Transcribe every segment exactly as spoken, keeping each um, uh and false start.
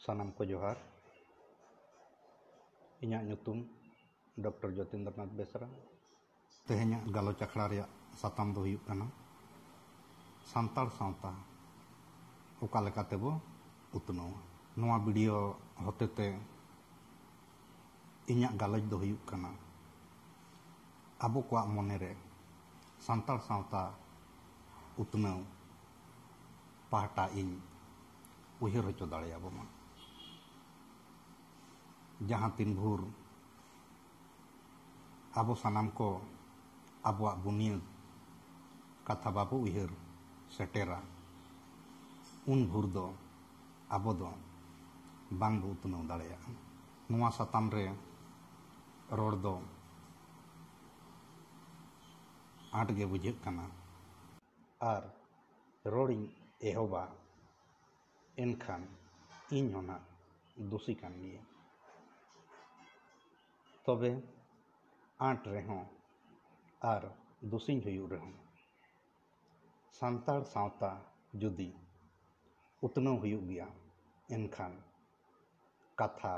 ᱥᱟᱱᱟᱢ ᱠᱚ ᱡᱚᱦᱟᱨ᱾ ᱤᱧᱟᱹᱜ ᱧᱩᱛᱩᱢ ᱰᱚᱠᱴᱚᱨ ᱡᱚᱛᱤᱱᱫᱨᱚᱱᱟᱛᱷ ᱵᱮᱥᱨᱟ᱾ ᱛᱮᱦᱮᱧᱟᱜ ᱜᱟᱞᱚᱪ ᱟᱠᱷᱲᱟ ᱨᱮᱭᱟᱜ ᱥᱟᱛᱟᱢ ᱫᱚ ᱦᱩᱭᱩᱜ ᱠᱟᱱᱟ ᱥᱟᱱᱛᱟᱲ ᱥᱟᱶᱛᱟ ᱚᱠᱟ ᱞᱮᱠᱟ ᱛᱮᱵᱚ ᱩᱛᱱᱟᱹᱣᱟ᱾ ᱱᱚᱣᱟ ᱵᱷᱤᱰᱤᱭᱳ ᱦᱚᱛᱮᱛᱮ ᱤᱧᱟᱹᱜ ᱜᱟᱞᱚᱪ ᱫᱚ ᱦᱩᱭᱩᱜ ᱠᱟᱱᱟ ᱟᱵᱚ ᱠᱚᱣᱟᱜ ᱢᱚᱱᱮᱨᱮ ᱥᱟᱱᱛᱟᱲ ᱥᱟᱶᱛᱟ ᱩᱛᱱᱟᱹᱣ ᱯᱟᱦᱴᱟ ᱤᱧ ᱩᱭᱦᱟᱹᱨ ᱦᱚᱪᱚ ᱫᱟᱲᱮᱭᱟᱵᱚ ᱢᱟ᱾ ᱡᱟᱦᱟᱸ ᱛᱤᱱ ᱵᱷᱳᱨ ᱟᱵᱚ ᱥᱟᱱᱟᱢ ᱠᱚ ᱟᱵᱚᱣᱟᱜ ᱵᱩᱱᱤᱭᱟᱹᱫ ᱠᱟᱛᱷᱟ ᱵᱟᱵᱚ ᱩᱭᱦᱟᱹᱨ ᱥᱮᱴᱮᱨᱟ, ᱩᱱ ᱵᱷᱳᱨ ᱫᱚ ᱟᱵᱚ ᱫᱚ ᱵᱟᱝ ᱵᱚ ᱩᱛᱱᱟᱹᱣ ᱫᱟᱲᱮᱭᱟᱜᱼᱟ᱾ ᱱᱚᱣᱟ ᱥᱟᱛᱟᱢ ᱨᱮ ᱨᱚᱲ ᱫᱚ ᱟᱸᱴ ᱜᱮ ᱵᱩᱡᱷᱟᱹᱜ ᱠᱟᱱᱟ᱾ ᱟᱨ ᱨᱚᱲᱤᱧ ᱮᱦᱚᱵᱟ, ᱮᱱᱠᱷᱟᱱ ᱤᱧ ᱦᱚᱸ ᱱᱟᱜ ᱫᱩᱥᱤ ᱠᱟᱱ ᱜᱤᱭᱟᱹᱧ᱾ ᱛᱚᱵᱮ ᱟᱸᱴ ᱨᱮᱦᱚᱸ ᱟᱨ ᱫᱩᱥᱤᱧ ᱦᱩᱭᱩᱜ ᱨᱮᱦᱚᱸ, ᱥᱟᱱᱛᱟᱲ ᱥᱟᱶᱛᱟ ᱡᱩᱫᱤ ᱩᱛᱱᱟᱹᱣ ᱦᱩᱭᱩᱜ ᱜᱮᱭᱟ, ᱮᱱᱠᱷᱟᱱ ᱠᱟᱛᱷᱟ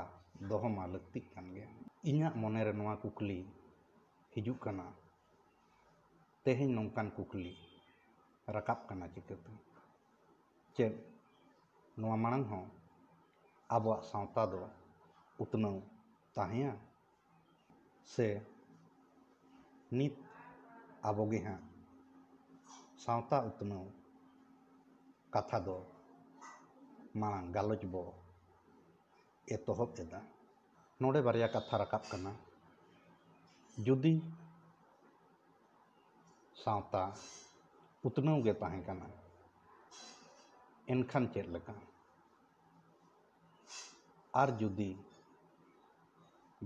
ᱫᱚᱦᱚ ᱢᱟ ᱞᱟᱹᱠᱛᱤᱜ ᱠᱟᱱ ᱜᱮᱭᱟ᱾ ᱤᱧᱟᱹᱜ ᱢᱚᱱᱮᱨᱮ ᱱᱚᱣᱟ ᱠᱩᱠᱞᱤ ᱦᱤᱡᱩᱜ ᱠᱟᱱᱟ, ᱛᱮᱦᱮᱧ ᱱᱚᱝᱠᱟᱱ ᱠᱩᱠᱞᱤ ᱨᱟᱠᱟᱵ ᱠᱟᱱᱟ ᱪᱤᱠᱟᱹᱛᱮ? ᱪᱮᱫ ᱱᱚᱣᱟ ᱢᱟᱲᱟᱝ ᱦᱚᱸ ᱟᱵᱚᱣᱟᱜ ᱥᱟᱶᱛᱟ ᱫᱚ ᱩᱛᱱᱟᱹᱣ ᱛᱟᱦᱮᱸᱭᱟ? ᱥᱮ ᱱᱤᱛ ᱟᱵᱚ ᱜᱮ ᱦᱟᱸᱜ ᱥᱟᱶᱛᱟ ᱩᱛᱱᱟᱹᱣ ᱠᱟᱛᱷᱟ ᱫᱚ ᱢᱟᱲᱟᱝ ᱜᱟᱞᱚᱪ ᱵᱚ ᱮᱛᱚᱦᱚᱵ ᱮᱫᱟ? ᱱᱚᱰᱮ ᱵᱟᱨᱭᱟ ᱠᱟᱛᱷᱟ ᱨᱟᱠᱟᱵ ᱠᱟᱱᱟ᱾ ᱡᱩᱫᱤ ᱥᱟᱶᱛᱟ ᱩᱛᱱᱟᱹᱣ ᱜᱮ ᱛᱟᱦᱮᱸ ᱠᱟᱱᱟ, ᱮᱱᱠᱷᱟᱱ ᱪᱮᱫ ᱞᱮᱠᱟ? ᱟᱨ ᱡᱩᱫᱤ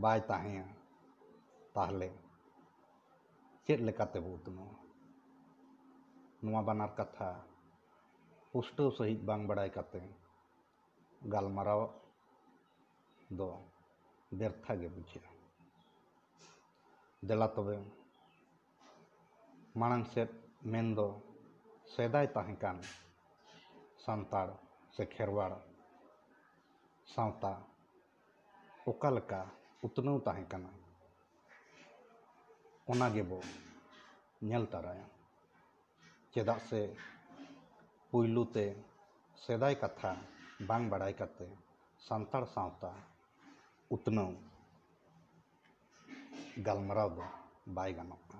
ᱵᱟᱭ ᱛᱟᱦᱮᱸᱭᱟ, ᱛᱟᱦᱞᱮ ᱪᱮᱫ ᱞᱮᱠᱟ ᱛᱮᱵᱚ ᱩᱛᱱᱟᱹᱣᱟ? ᱱᱚᱣᱟ ᱵᱟᱱᱟᱨ ᱠᱟᱛᱷᱟ ᱯᱩᱥᱴᱟᱹᱣ ᱥᱟᱺᱦᱤᱡ ᱵᱟᱝ ᱵᱟᱲᱟᱭ ᱠᱟᱛᱮ ᱜᱟᱞᱢᱟᱨᱟᱣ ᱫᱚ ᱵᱮᱨᱛᱷᱟ ᱜᱮ ᱵᱩᱡᱷᱟᱹᱜᱼᱟ᱾ ᱫᱮᱞᱟ ᱛᱚᱵᱮ ᱢᱟᱲᱟᱝ ᱥᱮᱫ, ᱢᱮᱱᱫᱚ ᱥᱮᱫᱟᱭ ᱛᱟᱦᱮᱸ ᱠᱟᱱ ᱥᱟᱱᱛᱟᱲ ᱥᱮ ᱠᱷᱮᱨᱣᱟᱲ ᱥᱟᱶᱛᱟ ᱚᱠᱟ ᱞᱮᱠᱟ ᱩᱛᱱᱟᱹᱣ ᱛᱟᱦᱮᱸ ᱠᱟᱱᱟ, ᱚᱱᱟ ᱜᱮᱵᱚ ᱧᱮᱞ ᱛᱟᱨᱟᱭᱟ᱾ ᱪᱮᱫᱟᱜ ᱥᱮ ᱯᱩᱭᱞᱩ ᱛᱮ ᱥᱮᱫᱟᱭ ᱠᱟᱛᱷᱟ ᱵᱟᱝ ᱵᱟᱲᱟᱭ ᱠᱟᱛᱮ ᱥᱟᱱᱛᱟᱲ ᱥᱟᱶᱛᱟ ᱩᱛᱱᱟᱹᱣ ᱜᱟᱞᱢᱟᱨᱟᱣ ᱫᱚ ᱵᱟᱭ ᱜᱟᱱᱚᱜᱼᱟ᱾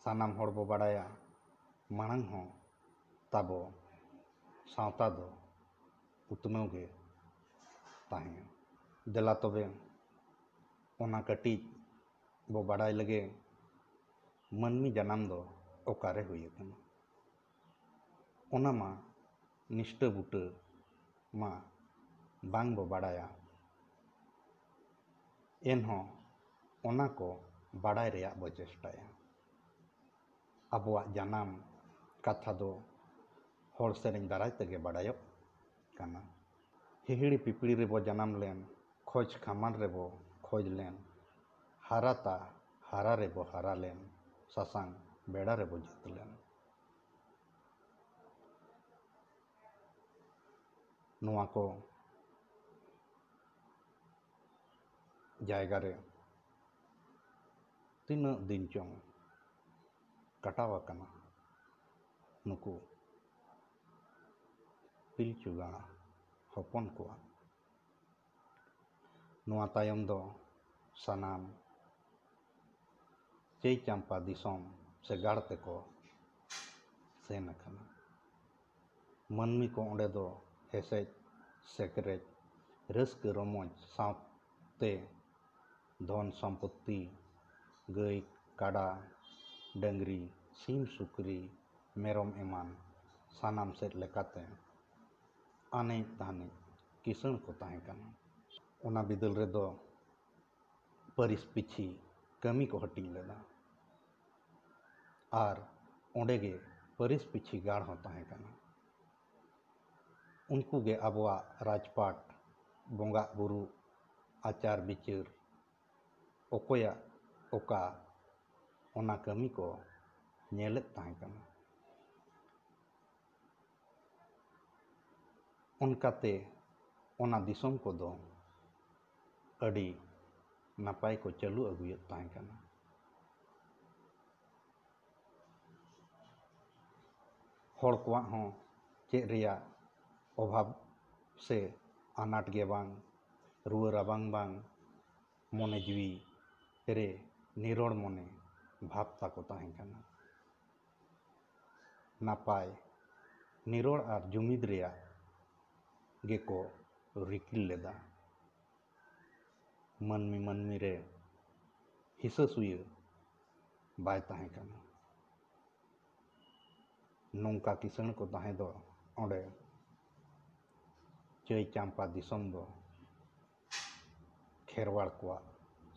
ᱥᱟᱱᱟᱢ ᱦᱚᱲ ᱵᱚ ᱵᱟᱲᱟᱭᱟ, ᱢᱟᱲᱟᱝ ᱦᱚᱸ ᱛᱟᱵᱚ ᱥᱟᱶᱛᱟ ᱫᱚ ᱩᱛᱱᱟᱹᱣ ᱜᱮ ᱛᱟᱦᱮᱸᱭᱟ᱾ ᱫᱮᱞᱟ ᱛᱚᱵᱮ ᱚᱱᱟ ᱠᱟᱹᱴᱤᱡ ᱵᱚ ᱵᱟᱲᱟᱭ ᱞᱮᱜᱮ, ᱢᱟᱹᱱᱢᱤ ᱡᱟᱱᱟᱢ ᱫᱚ ᱚᱠᱟᱨᱮ ᱦᱩᱭ ᱟᱠᱟᱱᱟ᱾ ᱚᱱᱟ ᱢᱟ ᱱᱤᱥᱴᱟᱹ ᱵᱩᱴᱟᱹ ᱢᱟ ᱵᱟᱝ ᱵᱚ ᱵᱟᱲᱟᱭᱟ, ᱮᱱᱦᱚᱸ ᱚᱱᱟ ᱠᱚ ᱵᱟᱲᱟᱭ ᱨᱮᱭᱟᱜ ᱵᱚ ᱪᱮᱥᱴᱟᱭᱟ᱾ ᱟᱵᱚᱣᱟᱜ ᱡᱟᱱᱟᱢ ᱠᱟᱛᱷᱟ ᱫᱚ ᱦᱚᱲ ᱥᱮᱨᱮᱧ ᱫᱟᱨᱟᱭ ᱛᱮᱜᱮ ᱵᱟᱲᱟᱭᱚᱜ ᱠᱟᱱᱟ᱾ ᱦᱤᱦᱤᱲᱤ ᱯᱤᱯᱤᱲᱤ ᱨᱮᱵᱚ ᱡᱟᱱᱟᱢ ᱞᱮᱱ, ᱠᱷᱚᱡᱽ ᱠᱷᱟᱢᱟᱞ ᱨᱮᱵᱚ ᱠᱷᱚᱡᱽ ᱞᱮᱱ, ᱦᱟᱨᱟᱛᱟ ᱦᱟᱨᱟ ᱨᱮᱵᱚ ᱦᱟᱨᱟ ᱞᱮᱱ, ᱥᱟᱥᱟᱝ ᱵᱮᱲᱟ ᱨᱮᱵᱚ ᱡᱟᱹᱛ ᱞᱮᱱ᱾ ᱱᱚᱣᱟ ᱠᱚ ᱡᱟᱭᱜᱟ ᱨᱮ ᱛᱤᱱᱟᱹᱜ ᱫᱤᱱ ᱪᱚᱝ ᱠᱟᱴᱟᱣ ᱟᱠᱟᱱᱟ ᱱᱩᱠᱩ ᱯᱤᱞᱪᱩ ᱜᱟᱲ ᱦᱚᱯᱚᱱ ᱠᱚᱣᱟᱜ᱾ ᱱᱚᱣᱟ ᱛᱟᱭᱚᱢ ᱫᱚ ᱥᱟᱱᱟᱢ ᱪᱟᱹᱭ ᱪᱟᱢᱯᱟ ᱫᱤᱥᱚᱢ ᱥᱮ ᱜᱟᱲ ᱛᱮᱠᱚ ᱥᱮᱱ ᱟᱠᱟᱱᱟ᱾ ᱢᱟᱹᱱᱢᱤ ᱠᱚ ᱚᱸᱰᱮ ᱫᱚ ᱦᱮᱥᱮᱡ ᱥᱮᱠᱨᱮᱡ, ᱨᱟᱹᱥᱠᱟᱹ ᱨᱚᱢᱚᱡᱽ ᱥᱟᱶᱛᱮ ᱫᱷᱚᱱ ᱥᱚᱢᱯᱚᱛᱛᱤ, ᱜᱟᱹᱭ, ᱠᱟᱰᱟ, ᱰᱟᱹᱝᱨᱤ, ᱥᱤᱢ, ᱥᱩᱠᱨᱤ, ᱢᱮᱨᱚᱢ ᱮᱢᱟᱱ ᱥᱟᱱᱟᱢ ᱥᱮᱫ ᱞᱮᱠᱟᱛᱮ ᱟᱱᱮᱡ ᱫᱷᱟᱱᱮᱡ ᱠᱤᱥᱟᱹᱬ ᱠᱚ ᱛᱟᱦᱮᱸ ᱠᱟᱱᱟ᱾ ᱚᱱᱟ ᱵᱤᱫᱟᱹᱞ ᱨᱮᱫᱚ ᱯᱟᱹᱨᱤᱥ ᱯᱤᱪᱷᱤ ᱠᱟᱹᱢᱤ ᱠᱚ ᱦᱟᱹᱴᱤᱧ ᱞᱮᱫᱟ ᱟᱨ ᱚᱸᱰᱮ ᱜᱮ ᱯᱟᱹᱨᱤᱥ ᱯᱤᱪᱷᱤ ᱜᱟᱲ ᱦᱚᱸ ᱛᱟᱦᱮᱸ ᱠᱟᱱᱟ᱾ ᱩᱱᱠᱩ ᱜᱮ ᱟᱵᱚᱣᱟᱜ ᱨᱟᱡᱽᱯᱟᱴ, ᱵᱚᱸᱜᱟ ᱵᱩᱨᱩ, ᱟᱪᱟᱨ ᱵᱤᱪᱟᱹᱨ, ᱚᱠᱚᱭᱟᱜ ᱚᱠᱟ, ᱚᱱᱟ ᱠᱟᱹᱢᱤ ᱠᱚ ᱧᱮᱞᱮᱫ ᱛᱟᱦᱮᱸ ᱠᱟᱱᱟ᱾ ᱚᱱᱠᱟᱛᱮ ᱚᱱᱟ ᱫᱤᱥᱚᱢ ᱠᱚᱫᱚ ᱟᱹᱰᱤ ᱱᱟᱯᱟᱭ ᱠᱚ ᱪᱟᱹᱞᱩ ᱟᱹᱜᱩᱭᱮᱫ ᱛᱟᱦᱮᱸ ᱠᱟᱱᱟ᱾ ᱦᱚᱲ ᱠᱚᱣᱟᱜ ᱦᱚᱸ ᱪᱮᱫ ᱨᱮᱭᱟᱜ ᱚᱵᱷᱟᱵᱽ ᱥᱮ ᱟᱱᱟᱴ ᱜᱮ ᱵᱟᱝ, ᱨᱩᱣᱟᱹ ᱨᱟᱵᱟᱝ ᱵᱟᱝ, ᱢᱚᱱᱮ ᱡᱤᱣᱤ ᱨᱮ ᱱᱤᱨᱚᱲ ᱢᱚᱱᱮ ᱵᱷᱟᱵᱽ ᱛᱟᱠᱚ ᱛᱟᱦᱮᱸ ᱠᱟᱱᱟ᱾ ᱱᱟᱯᱟᱭ, ᱱᱤᱨᱚᱲ ᱟᱨ ᱡᱩᱢᱤᱫ ᱨᱮᱭᱟᱜ ᱜᱮᱠᱚ ᱨᱤᱠᱤᱲ ᱞᱮᱫᱟ᱾ ᱢᱟᱹᱱᱢᱤ ᱢᱟᱹᱱᱢᱤ ᱨᱮ ᱦᱤᱥᱟᱹ ᱥᱩᱭᱟᱹ ᱵᱟᱭ ᱛᱟᱦᱮᱸ ᱠᱟᱱᱟ᱾ ᱱᱚᱝᱠᱟ ᱠᱤᱥᱟᱹᱬ ᱠᱚ ᱛᱟᱦᱮᱸ ᱫᱚ ᱚᱸᱰᱮ ᱪᱟᱹᱭ ᱪᱟᱢᱯᱟ ᱫᱤᱥᱚᱢ ᱫᱚ ᱠᱷᱮᱨᱣᱟᱲ ᱠᱚᱣᱟᱜ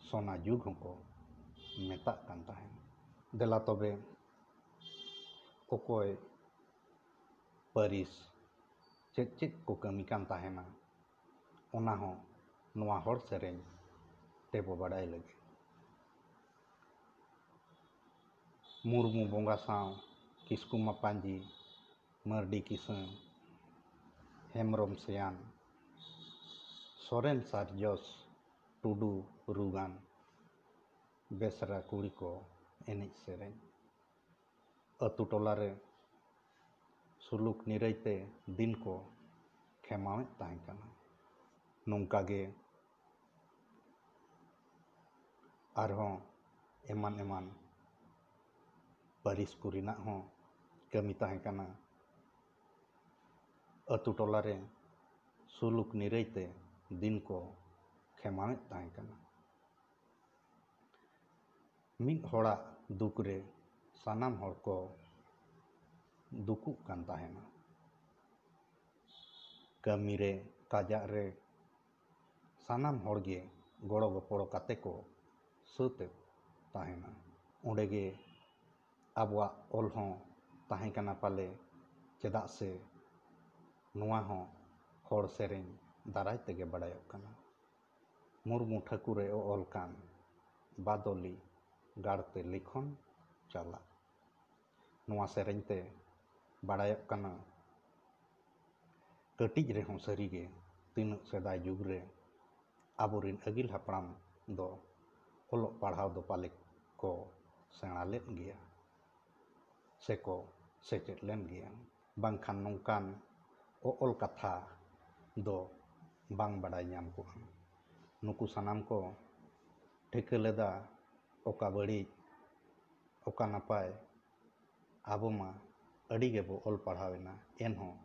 ᱥᱚᱱᱟ ᱡᱩᱜᱽ ᱦᱚᱸᱠᱚ ᱢᱮᱛᱟᱜ ᱠᱟᱱ ᱛᱟᱦᱮᱸᱱ᱾ ᱫᱮᱞᱟ ᱛᱚᱵᱮ, ᱚᱠᱚᱭ ᱯᱟᱹᱨᱤᱥ ᱪᱮᱫ ᱪᱮᱫ ᱠᱚ ᱠᱟᱹᱢᱤ ᱠᱟᱱ ᱛᱟᱦᱮᱱᱟ, ᱚᱱᱟ ᱦᱚᱸ ᱱᱚᱣᱟ ᱦᱚᱲ ᱥᱮᱨᱮᱧ ᱛᱮᱵᱚ ᱵᱟᱰᱟᱭ ᱞᱟᱹᱜᱤᱫ᱾ ᱢᱩᱨᱢᱩ ᱵᱚᱸᱜᱟ ᱥᱟᱶ ᱠᱤᱥᱠᱩ ᱢᱟᱯᱟᱧᱡᱤ, ᱢᱟᱹᱨᱰᱤ ᱠᱤᱥᱟᱹᱬ, ᱦᱮᱢᱵᱽᱨᱚᱢ ᱥᱮᱭᱟᱱ, ᱥᱚᱨᱮᱱ ᱥᱟᱨᱡᱚᱥ, ᱴᱩᱰᱩ ᱨᱩᱜᱟᱱ, ᱵᱮᱥᱨᱟ ᱠᱩᱲᱤ ᱠᱚ ᱮᱱᱮᱡ ᱥᱮᱨᱮᱧ᱾ ᱟᱹᱛᱩ ᱴᱚᱞᱟ ᱨᱮ ᱥᱩᱞᱩᱠ ᱱᱤᱨᱟᱹᱭ ᱛᱮ ᱫᱤᱱ ᱠᱚ ᱠᱷᱮᱢᱟᱣᱮᱫ ᱛᱟᱦᱮᱸ ᱠᱟᱱᱟ᱾ ᱱᱚᱝᱠᱟ ᱜᱮ ᱟᱨᱦᱚᱸ ᱮᱢᱟᱱ ᱮᱢᱟᱱ ᱯᱟᱹᱨᱤᱥ ᱠᱚ ᱨᱮᱱᱟᱜ ᱦᱚᱸ ᱠᱟᱹᱢᱤ ᱛᱟᱦᱮᱸ ᱠᱟᱱᱟ᱾ ᱟᱹᱛᱩ ᱴᱚᱞᱟ ᱨᱮ ᱥᱩᱞᱩᱠ ᱱᱤᱨᱟᱹᱭ ᱛᱮ ᱫᱤᱱ ᱠᱚ ᱠᱷᱮᱢᱟᱣᱮᱫ ᱛᱟᱦᱮᱸ ᱠᱟᱱᱟ᱾ ᱢᱤᱫ ᱦᱚᱲᱟᱜ ᱫᱩᱠ ᱨᱮ ᱥᱟᱱᱟᱢ ᱦᱚᱲ ᱠᱚ ᱫᱩᱠᱩᱜ ᱠᱟᱱ ᱛᱟᱦᱮᱱᱟ᱾ ᱠᱟᱹᱢᱤ ᱨᱮ, ᱠᱟᱡᱟᱜ ᱨᱮ ᱥᱟᱱᱟᱢ ᱦᱚᱲ ᱜᱮ ᱜᱚᱲᱚ ᱜᱚᱯᱚᱲᱚ ᱠᱟᱛᱮ ᱠᱚ ᱥᱟᱹᱛᱮᱫ ᱛᱟᱦᱮᱱᱟ᱾ ᱚᱸᱰᱮ ᱜᱮ ᱟᱵᱚᱣᱟᱜ ᱚᱞ ᱦᱚᱸ ᱛᱟᱦᱮᱸ ᱠᱟᱱᱟ ᱯᱟᱞᱮ, ᱪᱮᱫᱟᱜ ᱥᱮ ᱱᱚᱣᱟ ᱦᱚᱸ ᱦᱚᱲ ᱥᱮᱨᱮᱧ ᱫᱟᱨᱟᱭ ᱛᱮᱜᱮ ᱵᱟᱲᱟᱭᱚᱜ ᱠᱟᱱᱟ᱾ ᱢᱩᱨᱢᱩ ᱴᱷᱟᱹᱠᱩᱨᱮ ᱚᱞ ᱠᱟᱱ ᱵᱟᱫᱚᱞᱤ ᱜᱟᱲᱛᱮ ᱞᱤᱠᱷᱚᱱ ᱪᱟᱞᱟᱜ᱾ ᱱᱚᱣᱟ ᱥᱮᱨᱮᱧ ᱛᱮ ᱵᱟᱲᱟᱭᱚᱜ ᱠᱟᱱᱟ, ᱠᱟᱹᱴᱤᱡ ᱨᱮᱦᱚᱸ ᱥᱟᱹᱨᱤᱜᱮ ᱛᱤᱱᱟᱹᱜ ᱥᱮᱫᱟᱭ ᱡᱩᱜᱽ ᱨᱮ ᱟᱵᱚᱨᱤᱱ ᱟᱹᱜᱤᱞ ᱦᱟᱯᱲᱟᱢ ᱫᱚ ᱚᱞᱚᱜ ᱯᱟᱲᱦᱟᱣ ᱫᱚ ᱯᱟᱞᱮ ᱠᱚ ᱥᱮᱬᱟ ᱞᱮᱫ ᱜᱮᱭᱟ, ᱥᱮᱠᱚ ᱥᱮᱪᱮᱫ ᱞᱮᱱ ᱜᱮᱭᱟ, ᱵᱟᱝᱠᱷᱟᱱ ᱱᱚᱝᱠᱟᱱ ᱚ-, ᱚᱞ ᱠᱟᱛᱷᱟ ᱫᱚ ᱵᱟᱝ ᱵᱟᱰᱟᱭ ᱧᱟᱢ ᱠᱚᱜᱼᱟ᱾ ᱱᱩᱠᱩ ᱥᱟᱱᱟᱢ ᱠᱚ ᱴᱷᱤᱠᱟᱹ ᱞᱮᱫᱟ ᱚᱠᱟ ᱵᱟᱹᱲᱤᱡ, ᱚᱠᱟ ᱱᱟᱯᱟᱭ᱾ ᱟᱵᱚ ᱢᱟ ᱟᱹᱰᱤ ᱜᱮᱵᱚ ᱚᱞ ᱯᱟᱲᱦᱟᱣ ᱮᱱᱟ, ᱮᱱᱦᱚᱸ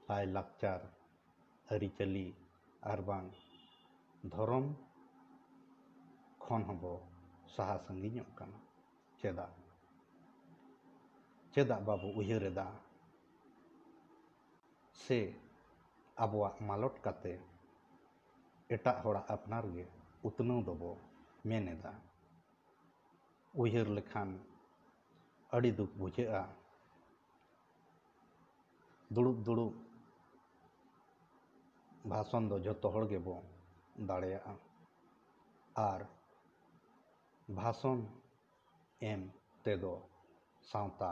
ᱞᱟᱭ ᱞᱟᱠᱪᱟᱨ, ᱟᱹᱨᱤᱪᱟᱹᱞᱤ ᱟᱨ ᱵᱟᱝ ᱫᱷᱚᱨᱚᱢ ᱠᱷᱚᱱ ᱦᱚᱸᱵᱚ ᱥᱟᱦᱟ ᱥᱟᱺᱜᱤᱧᱚᱜ ᱠᱟᱱᱟ᱾ ᱪᱮᱫᱟᱜ? ᱪᱮᱫᱟᱜ ᱵᱟᱵᱚ ᱩᱭᱦᱟᱹᱨ ᱮᱫᱟ? ᱥᱮ ᱟᱵᱚᱣᱟᱜ ᱢᱟᱞᱚᱴ ᱠᱟᱛᱮ ᱮᱴᱟᱜ ᱦᱚᱲᱟᱜ ᱟᱯᱱᱟᱨ ᱜᱮ ᱩᱛᱱᱟᱹᱣ ᱫᱚᱵᱚ ᱢᱮᱱ ᱮᱫᱟ? ᱩᱭᱦᱟᱹᱨ ᱞᱮᱠᱷᱟᱱ ᱟᱹᱰᱤ ᱫᱩᱠ ᱵᱩᱡᱷᱟᱹᱜᱼᱟ᱾ ᱫᱩᱲᱩᱵ ᱫᱩᱲᱩᱵ ᱵᱷᱟᱥᱚᱱ ᱫᱚ ᱡᱷᱚᱛᱚ ᱦᱚᱲ ᱜᱮᱵᱚ ᱫᱟᱲᱮᱭᱟᱜᱼᱟ, ᱟᱨ ᱵᱷᱟᱥᱚᱱ ᱮᱢ ᱛᱮᱫᱚ ᱥᱟᱶᱛᱟ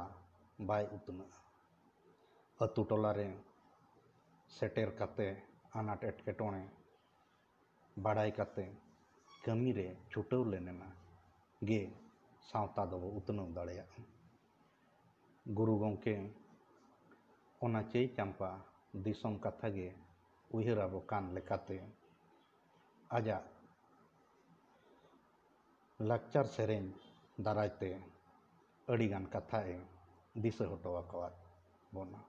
ᱵᱟᱭ ᱩᱛᱱᱟᱹᱜᱼᱟ᱾ ᱟᱹᱛᱩ ᱴᱚᱞᱟ ᱨᱮ ᱥᱮᱴᱮᱨ ᱠᱟᱛᱮ ᱟᱱᱟᱴ ᱮᱴᱠᱮᱴᱚᱬᱮ ᱵᱟᱲᱟᱭ ᱠᱟᱛᱮ ᱠᱟᱹᱢᱤ ᱨᱮ ᱪᱷᱩᱴᱟᱹᱣ ᱞᱮᱱ ᱮᱱᱟ ᱜᱮ ᱥᱟᱶᱛᱟ ᱫᱚᱵᱚ ᱩᱛᱱᱟᱹᱣ ᱫᱟᱲᱮᱭᱟᱜᱼᱟ᱾ ᱜᱩᱨᱩ ᱜᱚᱢᱠᱮ ᱚᱱᱟ ᱪᱟᱹᱭ ᱪᱟᱢᱯᱟ ᱫᱤᱥᱚᱢ ᱠᱟᱛᱷᱟ ᱜᱮ ᱩᱭᱦᱟᱹᱨ ᱟᱵᱚ ᱠᱟᱱ ᱞᱮᱠᱟᱛᱮ ᱟᱡᱟᱜ ᱞᱟᱠᱪᱟᱨ ᱥᱮᱨᱮᱧ ᱫᱟᱨᱟᱭ ᱛᱮ ᱟᱹᱰᱤᱜᱟᱱ ᱠᱟᱛᱷᱟ ᱮ ᱫᱤᱥᱟᱹ ᱦᱚᱴᱚ ᱟᱠᱟᱣᱟᱫ ᱵᱚᱱᱟ᱾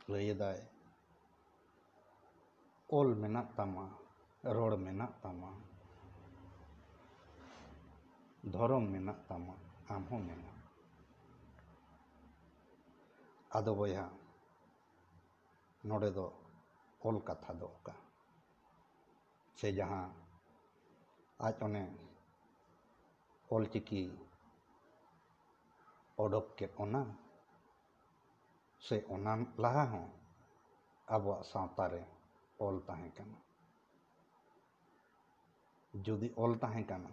ᱞᱟᱹᱭ ᱮᱫᱟᱭ, ᱚᱞ ᱢᱮᱱᱟᱜ ᱛᱟᱢᱟ, ᱨᱚᱲ ᱢᱮᱱᱟᱜ ᱛᱟᱢᱟ, ᱫᱷᱚᱨᱚᱢ ᱢᱮᱱᱟᱜ ᱛᱟᱢᱟ, ᱟᱢ ᱦᱚᱸ ᱢᱮᱱᱟᱢ᱾ ᱟᱫᱚ ᱵᱚᱭᱦᱟ, ᱱᱚᱰᱮ ᱫᱚ ᱚᱞ ᱠᱟᱛᱷᱟ ᱫᱚ ᱚᱠᱟ? ᱥᱮ ᱡᱟᱦᱟᱸ ᱟᱡ ᱚᱱᱮ ᱚᱞ ᱪᱤᱠᱤ ᱚᱰᱚᱠ ᱠᱮᱫ, ᱚᱱᱟ? ᱥᱮ ᱚᱱᱟ ᱞᱟᱦᱟ ᱦᱚᱸ ᱟᱵᱚᱣᱟᱜ ᱥᱟᱶᱛᱟ ᱨᱮ ᱚᱞ ᱛᱟᱦᱮᱸ ᱠᱟᱱᱟ? ᱡᱩᱫᱤ ᱚᱞ ᱛᱟᱦᱮᱸ ᱠᱟᱱᱟ,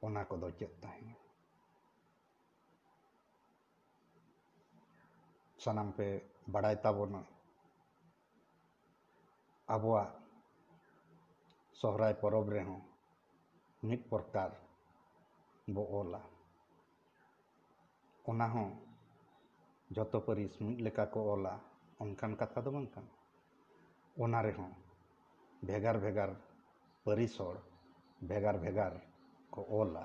ᱚᱱᱟ ᱠᱚᱫᱚ ᱪᱮᱫ ᱛᱟᱦᱮᱸ ᱠᱟᱱᱟ? ᱥᱟᱱᱟᱢ ᱯᱮ ᱵᱟᱲᱟᱭ ᱛᱟᱵᱚᱱᱟ, ᱟᱵᱚᱣᱟᱜ ᱥᱚᱦᱨᱟᱭ ᱯᱚᱨᱚᱵᱽ ᱨᱮᱦᱚᱸ ᱢᱤᱫ ᱯᱨᱚᱠᱟᱨ ᱵᱚ ᱚᱞᱟ᱾ ᱚᱱᱟ ᱦᱚᱸ ᱡᱚᱛᱚ ᱯᱟᱹᱨᱤᱥ ᱢᱤᱫ ᱞᱮᱠᱟ ᱠᱚ ᱚᱞᱟ, ᱚᱱᱠᱟᱱ ᱠᱟᱛᱷᱟ ᱫᱚ ᱵᱟᱝ ᱠᱟᱱᱟ᱾ ᱚᱱᱟ ᱨᱮᱦᱚᱸ ᱵᱷᱮᱜᱟᱨ ᱵᱷᱮᱜᱟᱨ ᱯᱟᱹᱨᱤᱥ ᱦᱚᱲ ᱵᱷᱮᱜᱟᱨ ᱵᱷᱮᱜᱟᱨ ᱠᱚ ᱚᱞᱟ᱾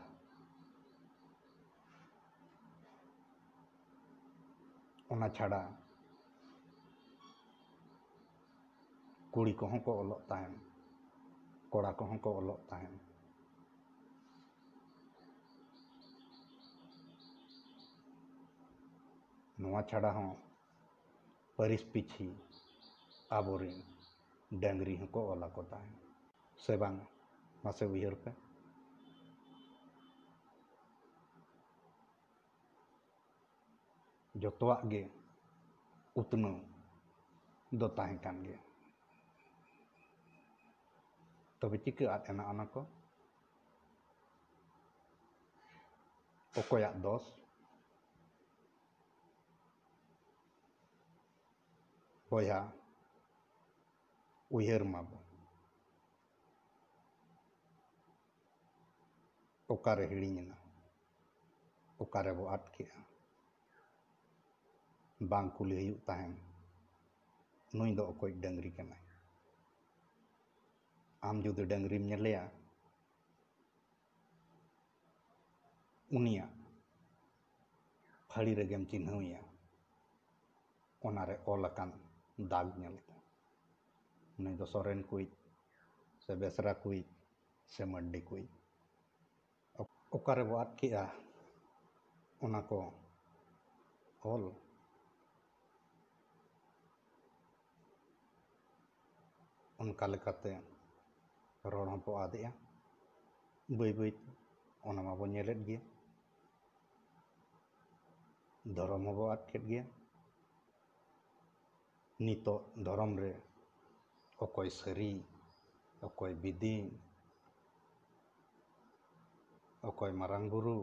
ᱚᱱᱟ ᱪᱷᱟᱰᱟ ᱠᱩᱲᱤ ᱠᱚᱦᱚᱸ ᱠᱚ ᱚᱞᱚᱜ ᱛᱟᱦᱮᱱ, ᱠᱚᱲᱟ ᱠᱚᱦᱚᱸ ᱠᱚ ᱚᱞᱚᱜ ᱛᱟᱦᱮᱱ᱾ ᱱᱚᱣᱟ ᱪᱷᱟᱰᱟ ᱦᱚᱸ ᱯᱟᱹᱨᱤᱥ ᱯᱤᱪᱷᱤ ᱟᱵᱚᱨᱮᱱ ᱰᱟᱹᱝᱨᱤ ᱦᱚᱸᱠᱚ ᱚᱞ ᱟᱠᱚ ᱛᱟᱦᱮᱸᱫ, ᱥᱮ ᱵᱟᱝ? ᱢᱟᱥᱮ ᱩᱭᱦᱟᱹᱨ ᱯᱮ᱾ ᱡᱚᱛᱚᱣᱟᱜ ᱜᱮ ᱩᱛᱱᱟᱹᱣ ᱫᱚ ᱛᱟᱦᱮᱸ ᱠᱟᱱ ᱜᱮᱭᱟ᱾ ᱛᱚᱵᱮ ᱪᱤᱠᱟᱹ ᱟᱫ ᱮᱱᱟ ᱚᱱᱟ ᱠᱚ? ᱚᱠᱚᱭᱟᱜ ᱫᱚᱥ? ᱵᱚᱭᱦᱟ, ᱩᱭᱦᱟᱹᱨ ᱢᱟᱵᱚ, ᱚᱠᱟᱨᱮ ᱦᱤᱲᱤᱧ ᱮᱱᱟ? ᱚᱠᱟᱨᱮ ᱵᱚ ᱟᱫ ᱠᱮᱜᱼᱟ? ᱵᱟᱝ ᱠᱩᱞᱤ ᱦᱩᱭᱩᱜ ᱛᱟᱦᱮᱱ, ᱱᱩᱭ ᱫᱚ ᱚᱠᱚᱭ ᱰᱟᱹᱝᱨᱤ ᱠᱟᱱᱟᱭ? ᱟᱢ ᱡᱩᱫᱤ ᱰᱟᱹᱝᱨᱤᱢ ᱧᱮᱞᱮᱭᱟ, ᱩᱱᱤᱭᱟᱜ ᱯᱷᱟᱹᱲᱤ ᱨᱮᱜᱮᱢ ᱪᱤᱱᱦᱟᱹᱣᱮᱭᱟ, ᱚᱱᱟᱨᱮ ᱚᱞ ᱟᱠᱟᱱ ᱫᱟᱜᱽ ᱧᱮᱞᱛᱮ᱾ ᱱᱩᱭ ᱫᱚ ᱥᱚᱨᱮᱱ ᱠᱩᱭᱤᱡ, ᱥᱮ ᱵᱮᱥᱨᱟ ᱠᱩᱭᱤᱡ, ᱥᱮ ᱢᱟᱹᱨᱰᱤ ᱠᱩᱭᱤᱡ᱾ ᱚᱠ-, ᱚᱠᱟ ᱨᱮᱵᱚ ᱟᱫ ᱠᱮᱜᱼᱟ ᱚᱱᱟ ᱠᱚ ᱚᱞ? ᱚᱱᱠᱟ ᱞᱮᱠᱟᱛᱮ ᱨᱚᱲ ᱦᱚᱸᱵᱚ ᱟᱫᱮᱜᱼᱟ ᱵᱟᱹᱭ ᱵᱟᱹᱭᱛᱮ, ᱚᱱᱟ ᱢᱟᱵᱚ ᱧᱮᱞᱮᱫ ᱜᱮ᱾ ᱫᱷᱚᱨᱚᱢ ᱦᱚᱸᱵᱚ ᱟᱫ ᱠᱮᱫ ᱜᱮᱭᱟ᱾ ᱱᱤᱛᱚᱜ ᱫᱷᱚᱨᱚᱢ ᱨᱮ ᱚᱠᱚᱭ ᱥᱟᱹᱨᱤ, ᱚᱠᱚᱭ ᱵᱤᱫᱤ, ᱚᱠᱚᱭ ᱢᱟᱨᱟᱝ ᱵᱩᱨᱩ,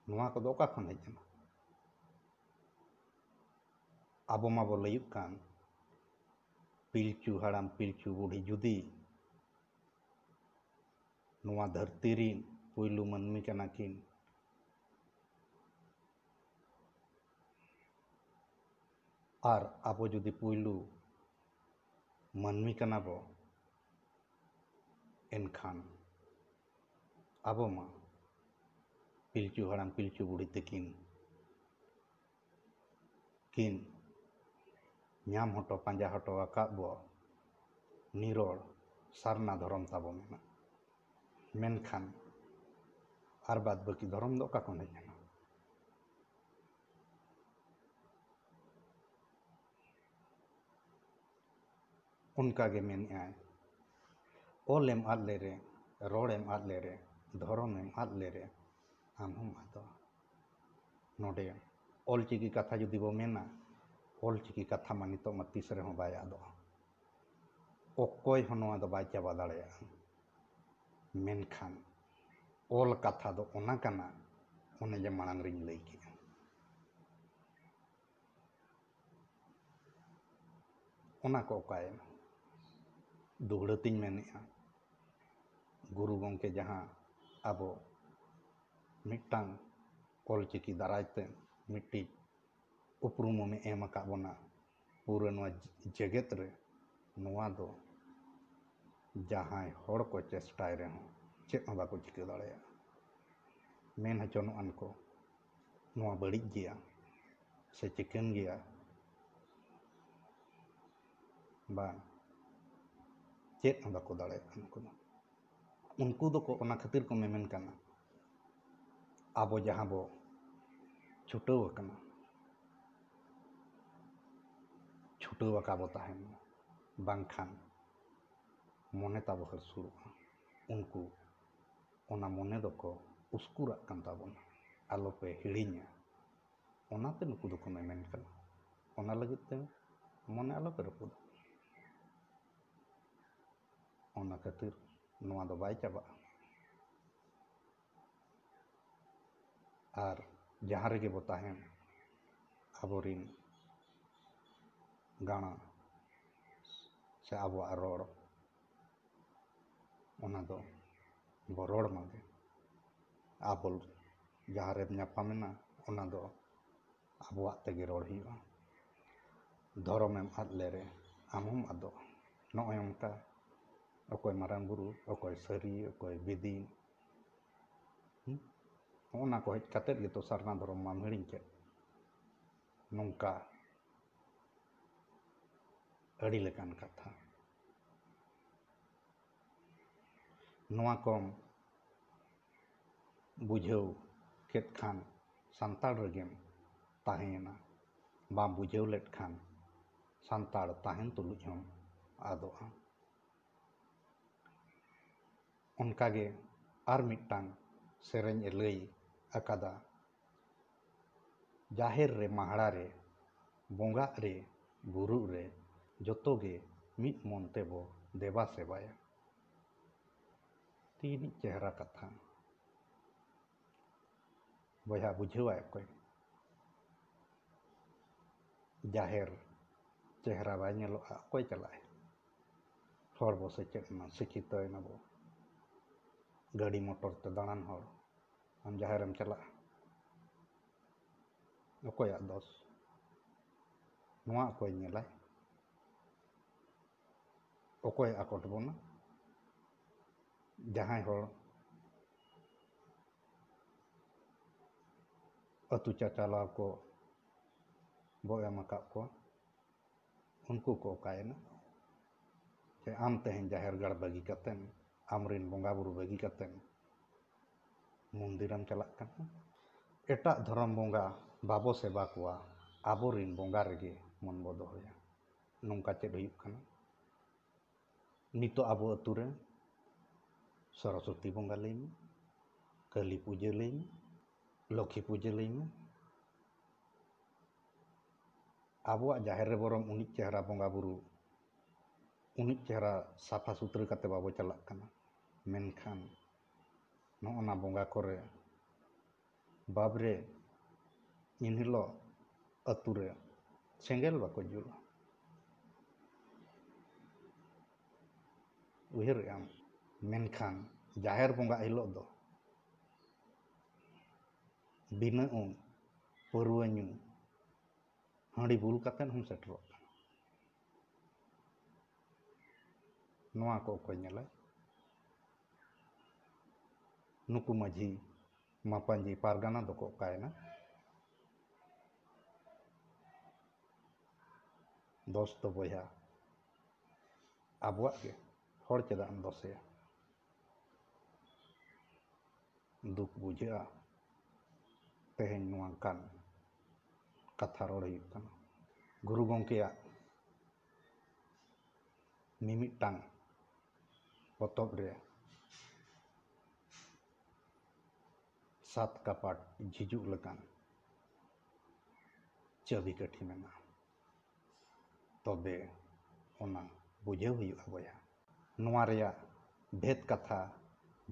ᱱᱚᱣᱟ ᱠᱚᱫᱚ ᱚᱠᱟ ᱠᱷᱚᱱ ᱦᱮᱡ ᱮᱱᱟ? ᱟᱵᱚ ᱢᱟᱵᱚ ᱞᱟᱹᱭᱩᱜ ᱠᱟᱱ, ᱯᱤᱞᱪᱩ ᱦᱟᱲᱟᱢ ᱯᱤᱞᱪᱩ ᱵᱩᱰᱷᱤ ᱡᱩᱫᱤ ᱱᱚᱣᱟ ᱫᱷᱟᱹᱨᱛᱤ ᱨᱤᱱ ᱯᱩᱭᱞᱩ ᱢᱟᱹᱱᱢᱤ ᱠᱟᱱᱟ ᱠᱤᱱ, ᱟᱨ ᱟᱵᱚ ᱡᱩᱫᱤ ᱯᱩᱭᱞᱩ ᱢᱟᱹᱱᱢᱤ ᱠᱟᱱᱟ ᱵᱚ, ᱮᱱᱠᱷᱟᱱ ᱟᱵᱚ ᱢᱟ ᱯᱤᱞᱪᱩ ᱦᱟᱲᱟᱢ ᱯᱤᱞᱪᱩ ᱵᱩᱲᱦᱤ ᱛᱟᱹᱠᱤᱱ ᱠᱤᱱ ᱧᱟᱢ ᱦᱚᱴᱚ, ᱯᱟᱸᱡᱟ ᱦᱚᱴᱚ ᱟᱠᱟᱫ ᱵᱚ ᱱᱤᱨᱚᱲ ᱥᱟᱨᱱᱟ ᱫᱷᱚᱨᱚᱢ ᱛᱟᱵᱚ ᱢᱮᱱᱟᱜ᱾ ᱢᱮᱱᱠᱷᱟᱱ ᱟᱨ ᱵᱟᱫ ᱵᱟᱹᱠᱤ ᱫᱷᱚᱨᱚᱢ ᱫᱚ ᱚᱠᱟ ᱠᱷᱚᱱ ᱦᱮᱡ ᱮᱱᱟ? ᱚᱱᱠᱟ ᱜᱮ ᱢᱮᱱᱮᱜᱼᱟᱭ, ᱚᱞ ᱮᱢ ᱟᱫ ᱞᱮᱨᱮ, ᱨᱚᱲ ᱮᱢ ᱟᱫ ᱞᱮᱨᱮ, ᱫᱷᱚᱨᱚᱢ ᱮᱢ ᱟᱫ ᱞᱮᱨᱮ, ᱟᱢ ᱦᱚᱸᱢ ᱟᱫᱚᱜᱼᱟ᱾ ᱱᱚᱰᱮ ᱚᱞ ᱪᱤᱠᱤ ᱠᱟᱛᱷᱟ ᱡᱩᱫᱤ ᱵᱚ ᱢᱮᱱᱟ, ᱚᱞ ᱪᱤᱠᱤ ᱠᱟᱛᱷᱟ ᱢᱟ ᱱᱤᱛᱚᱜ ᱢᱟ ᱛᱤᱥ ᱨᱮᱦᱚᱸ ᱵᱟᱭ ᱟᱫᱚᱜᱼᱟ᱾ ᱚᱠᱚᱭ ᱦᱚᱸ ᱱᱚᱣᱟ ᱫᱚ ᱵᱟᱭ ᱪᱟᱵᱟ ᱫᱟᱲᱮᱭᱟᱜᱼᱟ᱾ ᱢᱮᱱᱠᱷᱟᱱ ᱚᱞ ᱠᱟᱛᱷᱟ ᱫᱚ ᱚᱱᱟ ᱠᱟᱱᱟ, ᱚᱱᱮ ᱡᱮ ᱢᱟᱲᱟᱝ ᱨᱤᱧ ᱞᱟᱹᱭ ᱠᱮᱜᱼᱟ᱾ ᱚᱱᱟ ᱠᱚ ᱚᱠᱟᱭᱮᱱᱟ? ᱫᱩᱦᱲᱟᱹ ᱛᱤᱧ ᱢᱮᱱᱮᱜᱼᱟ, ᱜᱩᱨᱩ ᱜᱚᱢᱠᱮ ᱡᱟᱦᱟᱸ ᱟᱵᱚ ᱢᱤᱫᱴᱟᱝ ᱚᱞ ᱪᱤᱠᱤ ᱫᱟᱨᱟᱭ ᱛᱮ ᱢᱤᱫᱴᱤᱡ ᱩᱯᱨᱩᱢᱮ ᱮᱢ ᱟᱠᱟᱫ ᱵᱚᱱᱟ ᱯᱩᱨᱟᱹ ᱱᱚᱣᱟ ᱡᱮᱜᱮᱛ ᱨᱮ, ᱱᱚᱣᱟ ᱫᱚ ᱡᱟᱦᱟᱸᱭ ᱦᱚᱲ ᱠᱚ ᱪᱮᱥᱴᱟᱭ ᱨᱮᱦᱚᱸ ᱪᱮᱫ ᱦᱚᱸ ᱵᱟᱠᱚ ᱪᱤᱠᱟᱹ ᱫᱟᱲᱮᱭᱟᱜᱼᱟ᱾ ᱢᱮᱱ ᱦᱚᱪᱚᱱᱚᱜ ᱟᱱ ᱠᱚ ᱱᱚᱣᱟ ᱵᱟᱹᱲᱤᱡ ᱜᱮᱭᱟ ᱥᱮ ᱪᱤᱠᱟᱹᱱ ᱜᱮᱭᱟ, ᱵᱟᱝ, ᱪᱮᱫ ᱦᱚᱸ ᱵᱟᱠᱚ ᱫᱟᱲᱮᱭᱟᱜᱼᱟ ᱩᱱᱠᱩ ᱫᱚ᱾ ᱩᱱᱠᱩ ᱫᱚᱠᱚ ᱚᱱᱟ ᱠᱷᱟᱹᱛᱤᱨ ᱠᱚ ᱢᱮᱢᱮᱱ ᱠᱟᱱᱟ, ᱟᱵᱚ ᱡᱟᱦᱟᱸ ᱵᱚ ᱪᱷᱩᱴᱟᱹᱣ ᱟᱠᱟᱱᱟ, ᱪᱷᱩᱴᱟᱹᱣ ᱟᱠᱟ ᱵᱚ ᱛᱟᱦᱮᱱ ᱢᱟ, ᱵᱟᱝᱠᱷᱟᱱ ᱢᱚᱱᱮ ᱛᱟᱵᱚ ᱦᱟᱹᱥᱩᱨᱚᱜᱼᱟ᱾ ᱩᱱᱠᱩ ᱚᱱᱟ ᱢᱚᱱᱮ ᱫᱚᱠᱚ ᱩᱥᱠᱩᱨᱟᱜ ᱠᱟᱱ ᱛᱟᱵᱚᱱᱟ, ᱟᱞᱚᱯᱮ ᱦᱤᱲᱤᱧᱟ᱾ ᱚᱱᱟᱛᱮ ᱱᱩᱠᱩ ᱫᱚᱠᱚ ᱢᱮᱢᱮᱱ ᱠᱟᱱᱟ᱾ ᱚᱱᱟ ᱞᱟᱹᱜᱤᱫ ᱛᱮ ᱢᱚᱱᱮ ᱟᱞᱚᱯᱮ ᱨᱟᱹᱯᱩᱫᱟ᱾ ᱚᱱᱟ ᱠᱷᱟᱹᱛᱤᱨ ᱱᱚᱣᱟ ᱫᱚ ᱵᱟᱭ ᱪᱟᱵᱟᱜᱼᱟ᱾ ᱟᱨ ᱡᱟᱦᱟᱸ ᱨᱮᱜᱮ ᱵᱚ ᱛᱟᱦᱮᱱ, ᱟᱵᱚᱨᱤᱱ ᱜᱟᱬᱟ ᱥᱮ ᱟᱵᱚᱣᱟᱜ ᱨᱚᱲ, ᱚᱱᱟ ᱫᱚ ᱵᱚ ᱨᱚᱲ ᱢᱟᱜᱮ᱾ ᱟᱵᱚ ᱡᱟᱦᱟᱸ ᱨᱮᱢ ᱧᱟᱯᱟᱢᱮᱱᱟ, ᱚᱱᱟ ᱫᱚ ᱟᱵᱚᱣᱟᱜ ᱛᱮᱜᱮ ᱨᱚᱲ ᱦᱩᱭᱩᱜᱼᱟ᱾ ᱫᱷᱚᱨᱚᱢᱮᱢ ᱟᱫ ᱞᱮᱨᱮ ᱟᱢ ᱦᱚᱸᱢ ᱟᱫᱚᱜᱼᱟ᱾ ᱱᱚᱜᱼᱚᱭ ᱱᱚᱝᱠᱟ ᱚᱠᱚᱭ ᱢᱟᱨᱟᱝ ᱵᱩᱨᱩ, ᱚᱠᱚᱭ ᱥᱟᱹᱨᱤ, ᱚᱠᱚᱭ ᱵᱤᱫᱤ, ᱦᱩᱸ? ᱱᱚᱜᱼᱚ ᱱᱟ ᱠᱚ ᱦᱮᱡ ᱠᱟᱛᱮᱫ ᱜᱮᱛᱚ ᱥᱟᱨᱱᱟ ᱫᱷᱚᱨᱚᱢ ᱢᱟᱢ ᱦᱤᱲᱤᱧ ᱠᱮᱫ᱾ ᱱᱚᱝᱠᱟ ᱟᱹᱰᱤ ᱞᱮᱠᱟᱱ ᱠᱟᱛᱷᱟ᱾ ᱱᱚᱣᱟ ᱠᱚᱢ ᱵᱩᱡᱷᱟᱹᱣ ᱠᱮᱫ ᱠᱷᱟᱱ ᱥᱟᱱᱛᱟᱲ ᱨᱮᱜᱮᱢ ᱛᱟᱦᱮᱸᱭᱮᱱᱟ᱾ ᱵᱟᱢ ᱵᱩᱡᱷᱟᱹᱣ ᱞᱮᱫ ᱠᱷᱟᱱ ᱥᱟᱱᱛᱟᱲ ᱛᱟᱦᱮᱱ ᱛᱩᱞᱩᱡ ᱦᱚᱸᱢ ᱟᱫᱚᱜᱼᱟ᱾ ᱚᱱᱠᱟᱜᱮ ᱟᱨ ᱢᱤᱫᱴᱟᱝ ᱥᱮᱨᱮᱧ ᱮ ᱞᱟᱹᱭ ᱟᱠᱟᱫᱟ, ᱡᱟᱦᱮᱨ ᱨᱮ, ᱢᱟᱦᱲᱟ ᱨᱮ, ᱵᱚᱸᱜᱟᱜ ᱨᱮ, ᱵᱩᱨᱩᱜ ᱨᱮ, ᱡᱚᱛᱚ ᱜᱮ ᱢᱤᱫ ᱢᱚᱱ ᱛᱮᱵᱚ ᱫᱮᱵᱟ ᱥᱮᱵᱟᱭᱟ᱾ ᱛᱤᱱᱤᱡ ᱪᱮᱦᱨᱟ ᱠᱟᱛᱷᱟ᱾ ᱵᱚᱭᱦᱟ, ᱵᱩᱡᱷᱟᱹᱣᱟᱭ ᱚᱠᱚᱭ? ᱡᱟᱦᱮᱨ ᱪᱮᱦᱨᱟ ᱵᱟᱭ ᱧᱮᱞᱚᱜᱼᱟ, ᱚᱠᱚᱭ ᱪᱟᱞᱟᱜᱼᱟᱭ? ᱦᱚᱲ ᱵᱚ ᱥᱮᱪᱮᱫ ᱮᱱᱟ, ᱥᱤᱠᱠᱷᱤᱛᱚᱭ ᱱᱟᱵᱚ, ᱜᱟᱹᱰᱤ ᱢᱚᱴᱚᱨ ᱛᱮ ᱫᱟᱬᱟᱱ ᱦᱚᱲ, ᱟᱢ ᱡᱟᱦᱮᱨᱮᱢ ᱪᱟᱞᱟᱜᱼᱟ, ᱚᱠᱚᱭᱟᱜ ᱫᱚᱥ? ᱱᱚᱣᱟ ᱚᱠᱚᱭ ᱧᱮᱞᱟᱭ? ᱚᱠᱚᱭ ᱟᱠᱚᱴ ᱵᱚᱱᱟ? ᱡᱟᱦᱟᱸᱭ ᱦᱚᱲ ᱟᱹᱛᱩ ᱪᱟᱪᱟᱞᱟᱣ ᱠᱚ ᱵᱚ ᱮᱢ ᱟᱠᱟᱫ ᱠᱚᱣᱟ, ᱩᱱᱠᱩ ᱠᱚ ᱚᱠᱟᱭᱮᱱᱟ? ᱥᱮ ᱟᱢ ᱛᱮᱦᱮᱧ ᱡᱟᱦᱮᱨ ᱜᱟᱲ ᱵᱟᱹᱜᱤ ᱠᱟᱛᱮᱢ, ᱟᱢᱨᱮᱱ ᱵᱚᱸᱜᱟ ᱵᱩᱨᱩ ᱵᱟᱹᱜᱤ ᱠᱟᱛᱮᱢ ᱢᱚᱱᱫᱤᱨᱮᱢ ᱪᱟᱞᱟᱜ ᱠᱟᱱᱟ? ᱮᱴᱟᱜ ᱫᱷᱚᱨᱚᱢ ᱵᱚᱸᱜᱟ ᱵᱟᱵᱚ ᱥᱮᱵᱟ ᱠᱚᱣᱟ, ᱟᱵᱚᱨᱮᱱ ᱵᱚᱸᱜᱟ ᱨᱮᱜᱮ ᱢᱚᱱ ᱵᱚ ᱫᱚᱦᱚᱭᱟ᱾ ᱱᱚᱝᱠᱟ ᱪᱮᱫ ᱦᱩᱭᱩᱜ ᱠᱟᱱᱟ? ᱱᱤᱛᱚᱜ ᱟᱵᱚ ᱟᱹᱛᱩ ᱨᱮ ᱥᱚᱨᱚᱥᱚᱛᱤ ᱵᱚᱸᱜᱟ ᱞᱟᱹᱭ ᱢᱮ, ᱠᱟᱹᱞᱤ ᱯᱩᱡᱟᱹ ᱞᱟᱹᱭ ᱢᱮ, ᱞᱚᱠᱠᱷᱤ ᱯᱩᱡᱟᱹ ᱞᱟᱹᱭ ᱢᱮ, ᱟᱵᱚᱣᱟᱜ ᱡᱟᱦᱮᱨ ᱨᱮ ᱵᱚᱨᱚᱝ ᱩᱱᱤᱡ ᱪᱮᱦᱨᱟ ᱵᱚᱸᱜᱟ ᱵᱩᱨᱩ, ᱩᱱᱤᱡ ᱪᱮᱦᱨᱟ ᱥᱟᱯᱷᱟ ᱥᱩᱛᱨᱟᱹ ᱠᱟᱛᱮ ᱵᱟᱵᱚ ᱪᱟᱞᱟᱜ ᱠᱟᱱᱟ᱾ ᱢᱮᱱᱠᱷᱟᱱ ᱱᱚᱜᱼᱚ ᱱᱟ ᱵᱚᱸᱜᱟ ᱠᱚᱨᱮ, ᱵᱟᱵᱨᱮ, ᱮᱱᱦᱤᱞᱳᱜ ᱟᱹᱛᱩ ᱨᱮ ᱥᱮᱸᱜᱮᱞ ᱵᱟᱠᱚ ᱡᱩᱞᱟ᱾ ᱩᱭᱦᱟᱹᱨᱮᱫ ᱟᱢ᱾ ᱢᱮᱱᱠᱷᱟᱱ ᱡᱟᱦᱮᱨ ᱵᱚᱸᱜᱟ ᱦᱤᱞᱳᱜ ᱫᱚ ᱵᱤᱱᱟᱹ ᱩᱢ, ᱯᱟᱹᱨᱣᱟᱹ ᱧᱩ, ᱦᱟᱺᱰᱤ ᱵᱩᱞ ᱠᱟᱛᱮᱫ ᱦᱚᱸᱢ ᱥᱮᱴᱮᱨᱚᱜ ᱠᱟᱱᱟ᱾ ᱱᱚᱣᱟ ᱠᱚ ᱚᱠᱚᱭ ᱧᱮᱞᱟᱭ? ᱱᱩᱠᱩ ᱢᱟᱹᱡᱷᱤ ᱢᱟᱯᱟᱧᱡᱤ ᱯᱟᱨᱜᱟᱱᱟ ᱫᱚᱠᱚ ᱚᱠᱟᱭᱮᱱᱟ? ᱫᱚᱥ ᱫᱚ ᱵᱚᱭᱦᱟ ᱟᱵᱚᱣᱟᱜ ᱜᱮ, ᱦᱚᱲ ᱪᱮᱫᱟᱜ ᱮᱢ ᱫᱚᱥᱮᱭᱟ? ᱫᱩᱠ ᱵᱩᱡᱷᱟᱹᱜᱼᱟ᱾ ᱛᱮᱦᱮᱧ ᱱᱚᱝᱠᱟᱱ ᱠᱟᱛᱷᱟ ᱨᱚᱲ ᱦᱩᱭᱩᱜ ᱠᱟᱱᱟ᱾ ᱜᱩᱨᱩ ᱜᱚᱢᱠᱮᱭᱟᱜ ᱢᱤᱢᱤᱫᱴᱟᱝ ᱯᱚᱛᱚᱵ ᱨᱮ ᱥᱟᱛ ᱠᱟᱯᱟᱴ ᱡᱷᱤᱡᱩᱜ ᱞᱮᱠᱟᱱ ᱪᱟᱹᱵᱤ ᱠᱟᱹᱴᱷᱤ ᱢᱮᱱᱟᱜᱼᱟ᱾ ᱛᱚᱵᱮ ᱚᱱᱟ ᱵᱩᱡᱷᱟᱹᱣ ᱦᱩᱭᱩᱜᱼᱟ ᱵᱚᱭᱦᱟ᱾ ᱱᱚᱣᱟ ᱨᱮᱭᱟᱜ ᱵᱷᱮᱫ ᱠᱟᱛᱷᱟ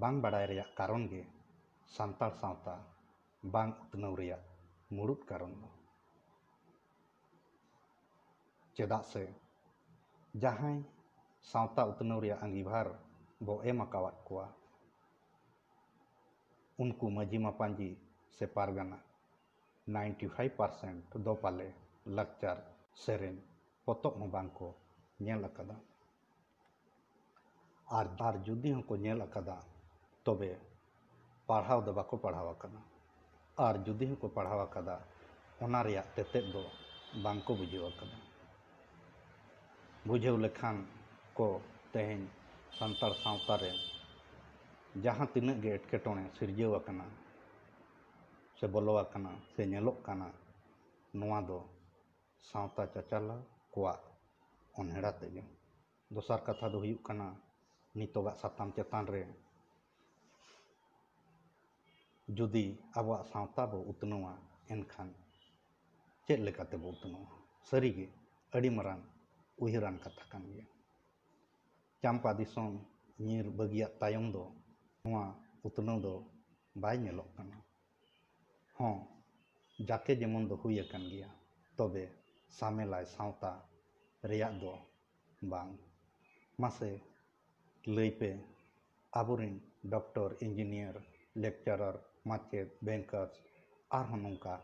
ᱵᱟᱝ ᱵᱟᱲᱟᱭ ᱨᱮᱭᱟᱜ ᱠᱟᱨᱚᱱ ᱜᱮ ᱥᱟᱱᱛᱟᱲ ᱥᱟᱶᱛᱟ ᱵᱟᱝ ᱩᱛᱱᱟᱹᱣ ᱨᱮᱭᱟᱜ ᱢᱩᱲᱩᱫ ᱠᱟᱨᱚᱱ ᱫᱚ᱾ ᱪᱮᱫᱟᱜ ᱥᱮ ᱡᱟᱦᱟᱸᱭ ᱥᱟᱶᱛᱟ ᱩᱛᱱᱟᱹᱣ ᱨᱮᱭᱟᱜ ᱟᱸᱜᱤᱵᱷᱟᱨ ᱵᱚ ᱮᱢ ᱟᱠᱟᱣᱟᱫ ᱠᱚᱣᱟ, ᱩᱱᱠᱩ ᱢᱟᱹᱡᱷᱤ ᱢᱟᱯᱟᱧᱡᱤ ᱥᱮ ᱯᱟᱨᱜᱟᱱᱟ ninety five percent ᱫᱚ ᱯᱟᱞᱮ ᱞᱟᱠᱪᱟᱨ, ᱥᱮᱨᱮᱧ, ᱯᱚᱛᱚᱵ ᱦᱚᱸ ᱵᱟᱝ ᱠᱚ ᱧᱮᱞ ᱟᱠᱟᱫᱟ᱾ ᱟᱨ, ᱟᱨ ᱡᱩᱫᱤ ᱦᱚᱸᱠᱚ ᱧᱮᱞ ᱟᱠᱟᱫᱟ, ᱛᱚᱵᱮ ᱯᱟᱲᱦᱟᱣ ᱫᱚ ᱵᱟᱠᱚ ᱯᱟᱲᱦᱟᱣ ᱟᱠᱟᱫᱟ᱾ ᱟᱨ ᱡᱩᱫᱤ ᱦᱚᱸᱠᱚ ᱯᱟᱲᱦᱟᱣ ᱟᱠᱟᱫᱟ, ᱚᱱᱟ ᱨᱮᱭᱟᱜ ᱛᱮᱛᱮᱫ ᱫᱚ ᱵᱟᱝ ᱠᱚ ᱵᱩᱡᱷᱟᱹᱣ ᱟᱠᱟᱫᱟ᱾ ᱵᱩᱡᱷᱟᱹᱣ ᱞᱮᱠᱷᱟᱱ ᱠᱚ, ᱛᱮᱦᱮᱧ ᱥᱟᱱᱛᱟᱲ ᱥᱟᱶᱛᱟ ᱨᱮ ᱡᱟᱦᱟᱸ ᱛᱤᱱᱟᱹᱜ ᱜᱮ ᱮᱴᱠᱮᱴᱚᱬᱮ ᱥᱤᱨᱡᱟᱹᱣ ᱟᱠᱟᱱᱟ ᱥᱮ ᱵᱚᱞᱚ ᱟᱠᱟᱱᱟ ᱥᱮ ᱧᱮᱞᱚᱜ ᱠᱟᱱᱟ, ᱱᱚᱣᱟ ᱫᱚ ᱥᱟᱶᱛᱟ ᱪᱟᱪᱟᱞᱟᱣ ᱠᱚᱣᱟᱜ ᱚᱱᱦᱮᱲᱟ ᱛᱮᱜᱮ᱾ ᱫᱚᱥᱟᱨ ᱠᱟᱛᱷᱟ ᱫᱚ ᱦᱩᱭᱩᱜ ᱠᱟᱱᱟ, ᱱᱤᱛᱚᱜᱟᱜ ᱥᱟᱛᱟᱢ ᱪᱮᱛᱟᱱ ᱨᱮ ᱡᱩᱫᱤ ᱟᱵᱚᱣᱟᱜ ᱥᱟᱶᱛᱟ ᱵᱚ ᱩᱛᱱᱟᱹᱣᱟ, ᱮᱱᱠᱷᱟᱱ ᱪᱮᱫ ᱞᱮᱠᱟᱛᱮ ᱵᱚ ᱩᱛᱱᱟᱹᱣᱟ? ᱥᱟᱹᱨᱤᱜᱮ ᱟᱹᱰᱤ ᱢᱟᱨᱟᱝ ᱩᱭᱦᱟᱹᱨᱟᱱ ᱠᱟᱛᱷᱟ ᱠᱟᱱ ᱜᱮᱭᱟ᱾ ᱪᱟᱢᱯᱟ ᱫᱤᱥᱚᱢ ᱧᱤᱨ ᱵᱟᱹᱜᱤᱭᱟᱜ ᱛᱟᱭᱚᱢ ᱫᱚ ᱱᱚᱣᱟ ᱩᱛᱱᱟᱹᱣ ᱫᱚ ᱵᱟᱭ ᱧᱮᱞᱚᱜ ᱠᱟᱱᱟ᱾ ᱦᱚᱸ, ᱡᱟᱠᱮ ᱡᱮᱢᱚᱱ ᱫᱚ ᱦᱩᱭ ᱟᱠᱟᱱ ᱜᱮᱭᱟ, ᱛᱚᱵᱮ ᱥᱟᱢᱮᱞᱟᱭ ᱥᱟᱶᱛᱟ ᱨᱮᱭᱟᱜ ᱫᱚ ᱵᱟᱝ᱾ ᱢᱟᱥᱮ ᱞᱟᱹᱭ ᱯᱮ, ᱟᱵᱚᱨᱮᱱ ᱰᱚᱠᱴᱚᱨ, ᱤᱧᱡᱤᱱᱤᱭᱟᱨ, ᱞᱮᱠᱪᱟᱨᱟᱨ, ᱢᱟᱪᱮᱫ, ᱵᱮᱝᱠᱟᱨᱥ, ᱟᱨᱦᱚᱸ ᱱᱚᱝᱠᱟ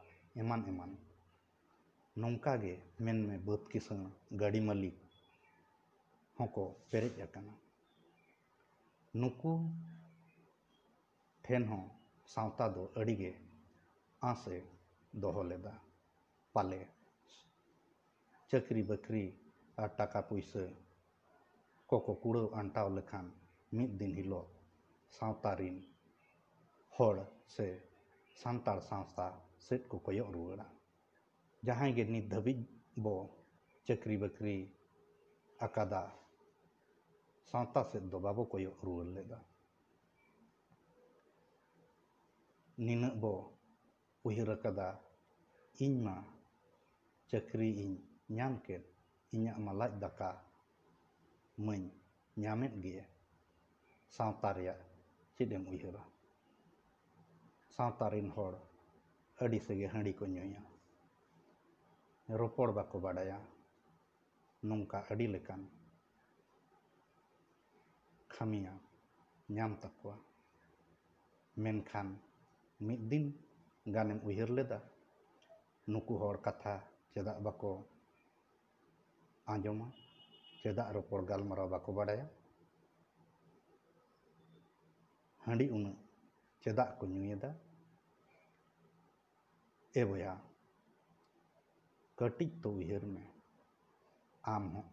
ᱮᱢᱟᱱ ᱮᱢᱟᱱ᱾ ᱱᱚᱝᱠᱟ ᱜᱮ ᱢᱮᱱᱢᱮ ᱵᱟᱹᱫᱽ ᱠᱤᱥᱟᱹᱬ, ᱜᱟᱹᱰᱤ ᱢᱟᱹᱞᱤᱠ ᱦᱚᱸᱠᱚ ᱯᱮᱨᱮᱡ ᱟᱠᱟᱱᱟ᱾ ᱱᱩᱠᱩ ᱴᱷᱮᱱ ᱦᱚᱸ ᱥᱟᱶᱛᱟ ᱫᱚ ᱟᱹᱰᱤ ᱜᱮ ᱟᱸᱥ ᱮ ᱫᱚᱦᱚ ᱞᱮᱫᱟ᱾ ᱯᱟᱞᱮ ᱪᱟᱹᱠᱨᱤ ᱵᱟᱹᱠᱨᱤ ᱟᱨ ᱴᱟᱠᱟ ᱯᱩᱭᱥᱟᱹ ᱠᱚᱠᱚ ᱠᱩᱲᱟᱹᱣ ᱟᱱᱴᱟᱣ ᱞᱮᱠᱷᱟᱱ ᱢᱤᱫ ᱫᱤᱱ ᱦᱤᱞᱳᱜ ᱥᱟᱶᱛᱟ ᱨᱤᱱ ᱦᱚᱲ ᱥᱮ ᱥᱟᱱᱛᱟᱲ ᱥᱟᱶᱛᱟ ᱥᱮᱫ ᱠᱚ ᱠᱚᱭᱚᱜ ᱨᱩᱣᱟᱹᱲᱟ᱾ ᱡᱟᱦᱟᱸᱭ ᱜᱮ ᱱᱤᱛ ᱫᱷᱟᱹᱵᱤᱡ ᱵᱚ ᱪᱟᱹᱠᱨᱤ ᱵᱟᱹᱠᱨᱤ ᱟᱠᱟᱫᱟ, ᱥᱟᱶᱛᱟ ᱥᱮᱫ ᱫᱚ ᱵᱟᱵᱚ ᱠᱚᱭᱚᱜ ᱨᱩᱣᱟᱹᱲ ᱞᱮᱫᱟ᱾ ᱱᱤᱱᱟᱹᱜ ᱵᱚ ᱩᱭᱦᱟᱹᱨ ᱟᱠᱟᱫᱟ, ᱤᱧ ᱢᱟ ᱪᱟᱹᱠᱨᱤ ᱤᱧ ᱧᱟᱢ ᱠᱮᱫ, ᱤᱧᱟᱹᱜ ᱢᱟ ᱞᱟᱡ ᱫᱟᱠᱟ ᱢᱟᱹᱧ ᱧᱟᱢᱮᱫ ᱜᱮ, ᱥᱟᱶᱛᱟ ᱨᱮᱭᱟᱜ ᱪᱮᱫ ᱮᱢ ᱩᱭᱦᱟᱹᱨᱟ? ᱥᱟᱶᱛᱟ ᱨᱤᱱ ᱦᱚᱲ ᱟᱹᱰᱤ ᱥᱟᱸᱜᱮ ᱦᱟᱺᱰᱤ ᱠᱚ ᱧᱩᱭᱟ, ᱨᱚᱯᱚᱲ ᱵᱟᱠᱚ ᱵᱟᱰᱟᱭᱟ, ᱱᱚᱝᱠᱟ ᱟᱹᱰᱤ ᱞᱮᱠᱟᱱ ᱠᱷᱟᱹᱢᱤᱭᱟᱹ ᱧᱟᱢ ᱛᱟᱠᱚᱣᱟ᱾ ᱢᱮᱱᱠᱷᱟᱱ ᱢᱤᱫ ᱫᱤᱱ ᱜᱟᱱᱮᱢ ᱩᱭᱦᱟᱹᱨ ᱞᱮᱫᱟ, ᱱᱩᱠᱩ ᱦᱚᱲ ᱠᱟᱛᱷᱟ ᱪᱮᱫᱟᱜ ᱵᱟᱠᱚ ᱟᱸᱡᱚᱢᱟ? ᱪᱮᱫᱟᱜ ᱨᱚᱯᱚᱲ ᱜᱟᱞᱢᱟᱨᱟᱣ ᱵᱟᱠᱚ ᱵᱟᱰᱟᱭᱟ? ᱦᱟᱺᱰᱤ ᱩᱱᱟᱹᱜ ᱪᱮᱫᱟᱜ ᱠᱚ ᱧᱩᱭᱮᱫᱟ? ᱮ ᱵᱚᱭᱦᱟ, ᱠᱟᱹᱴᱤᱡ ᱛᱚ ᱩᱭᱦᱟᱹᱨ ᱢᱮ, ᱟᱢ ᱦᱚᱸ᱾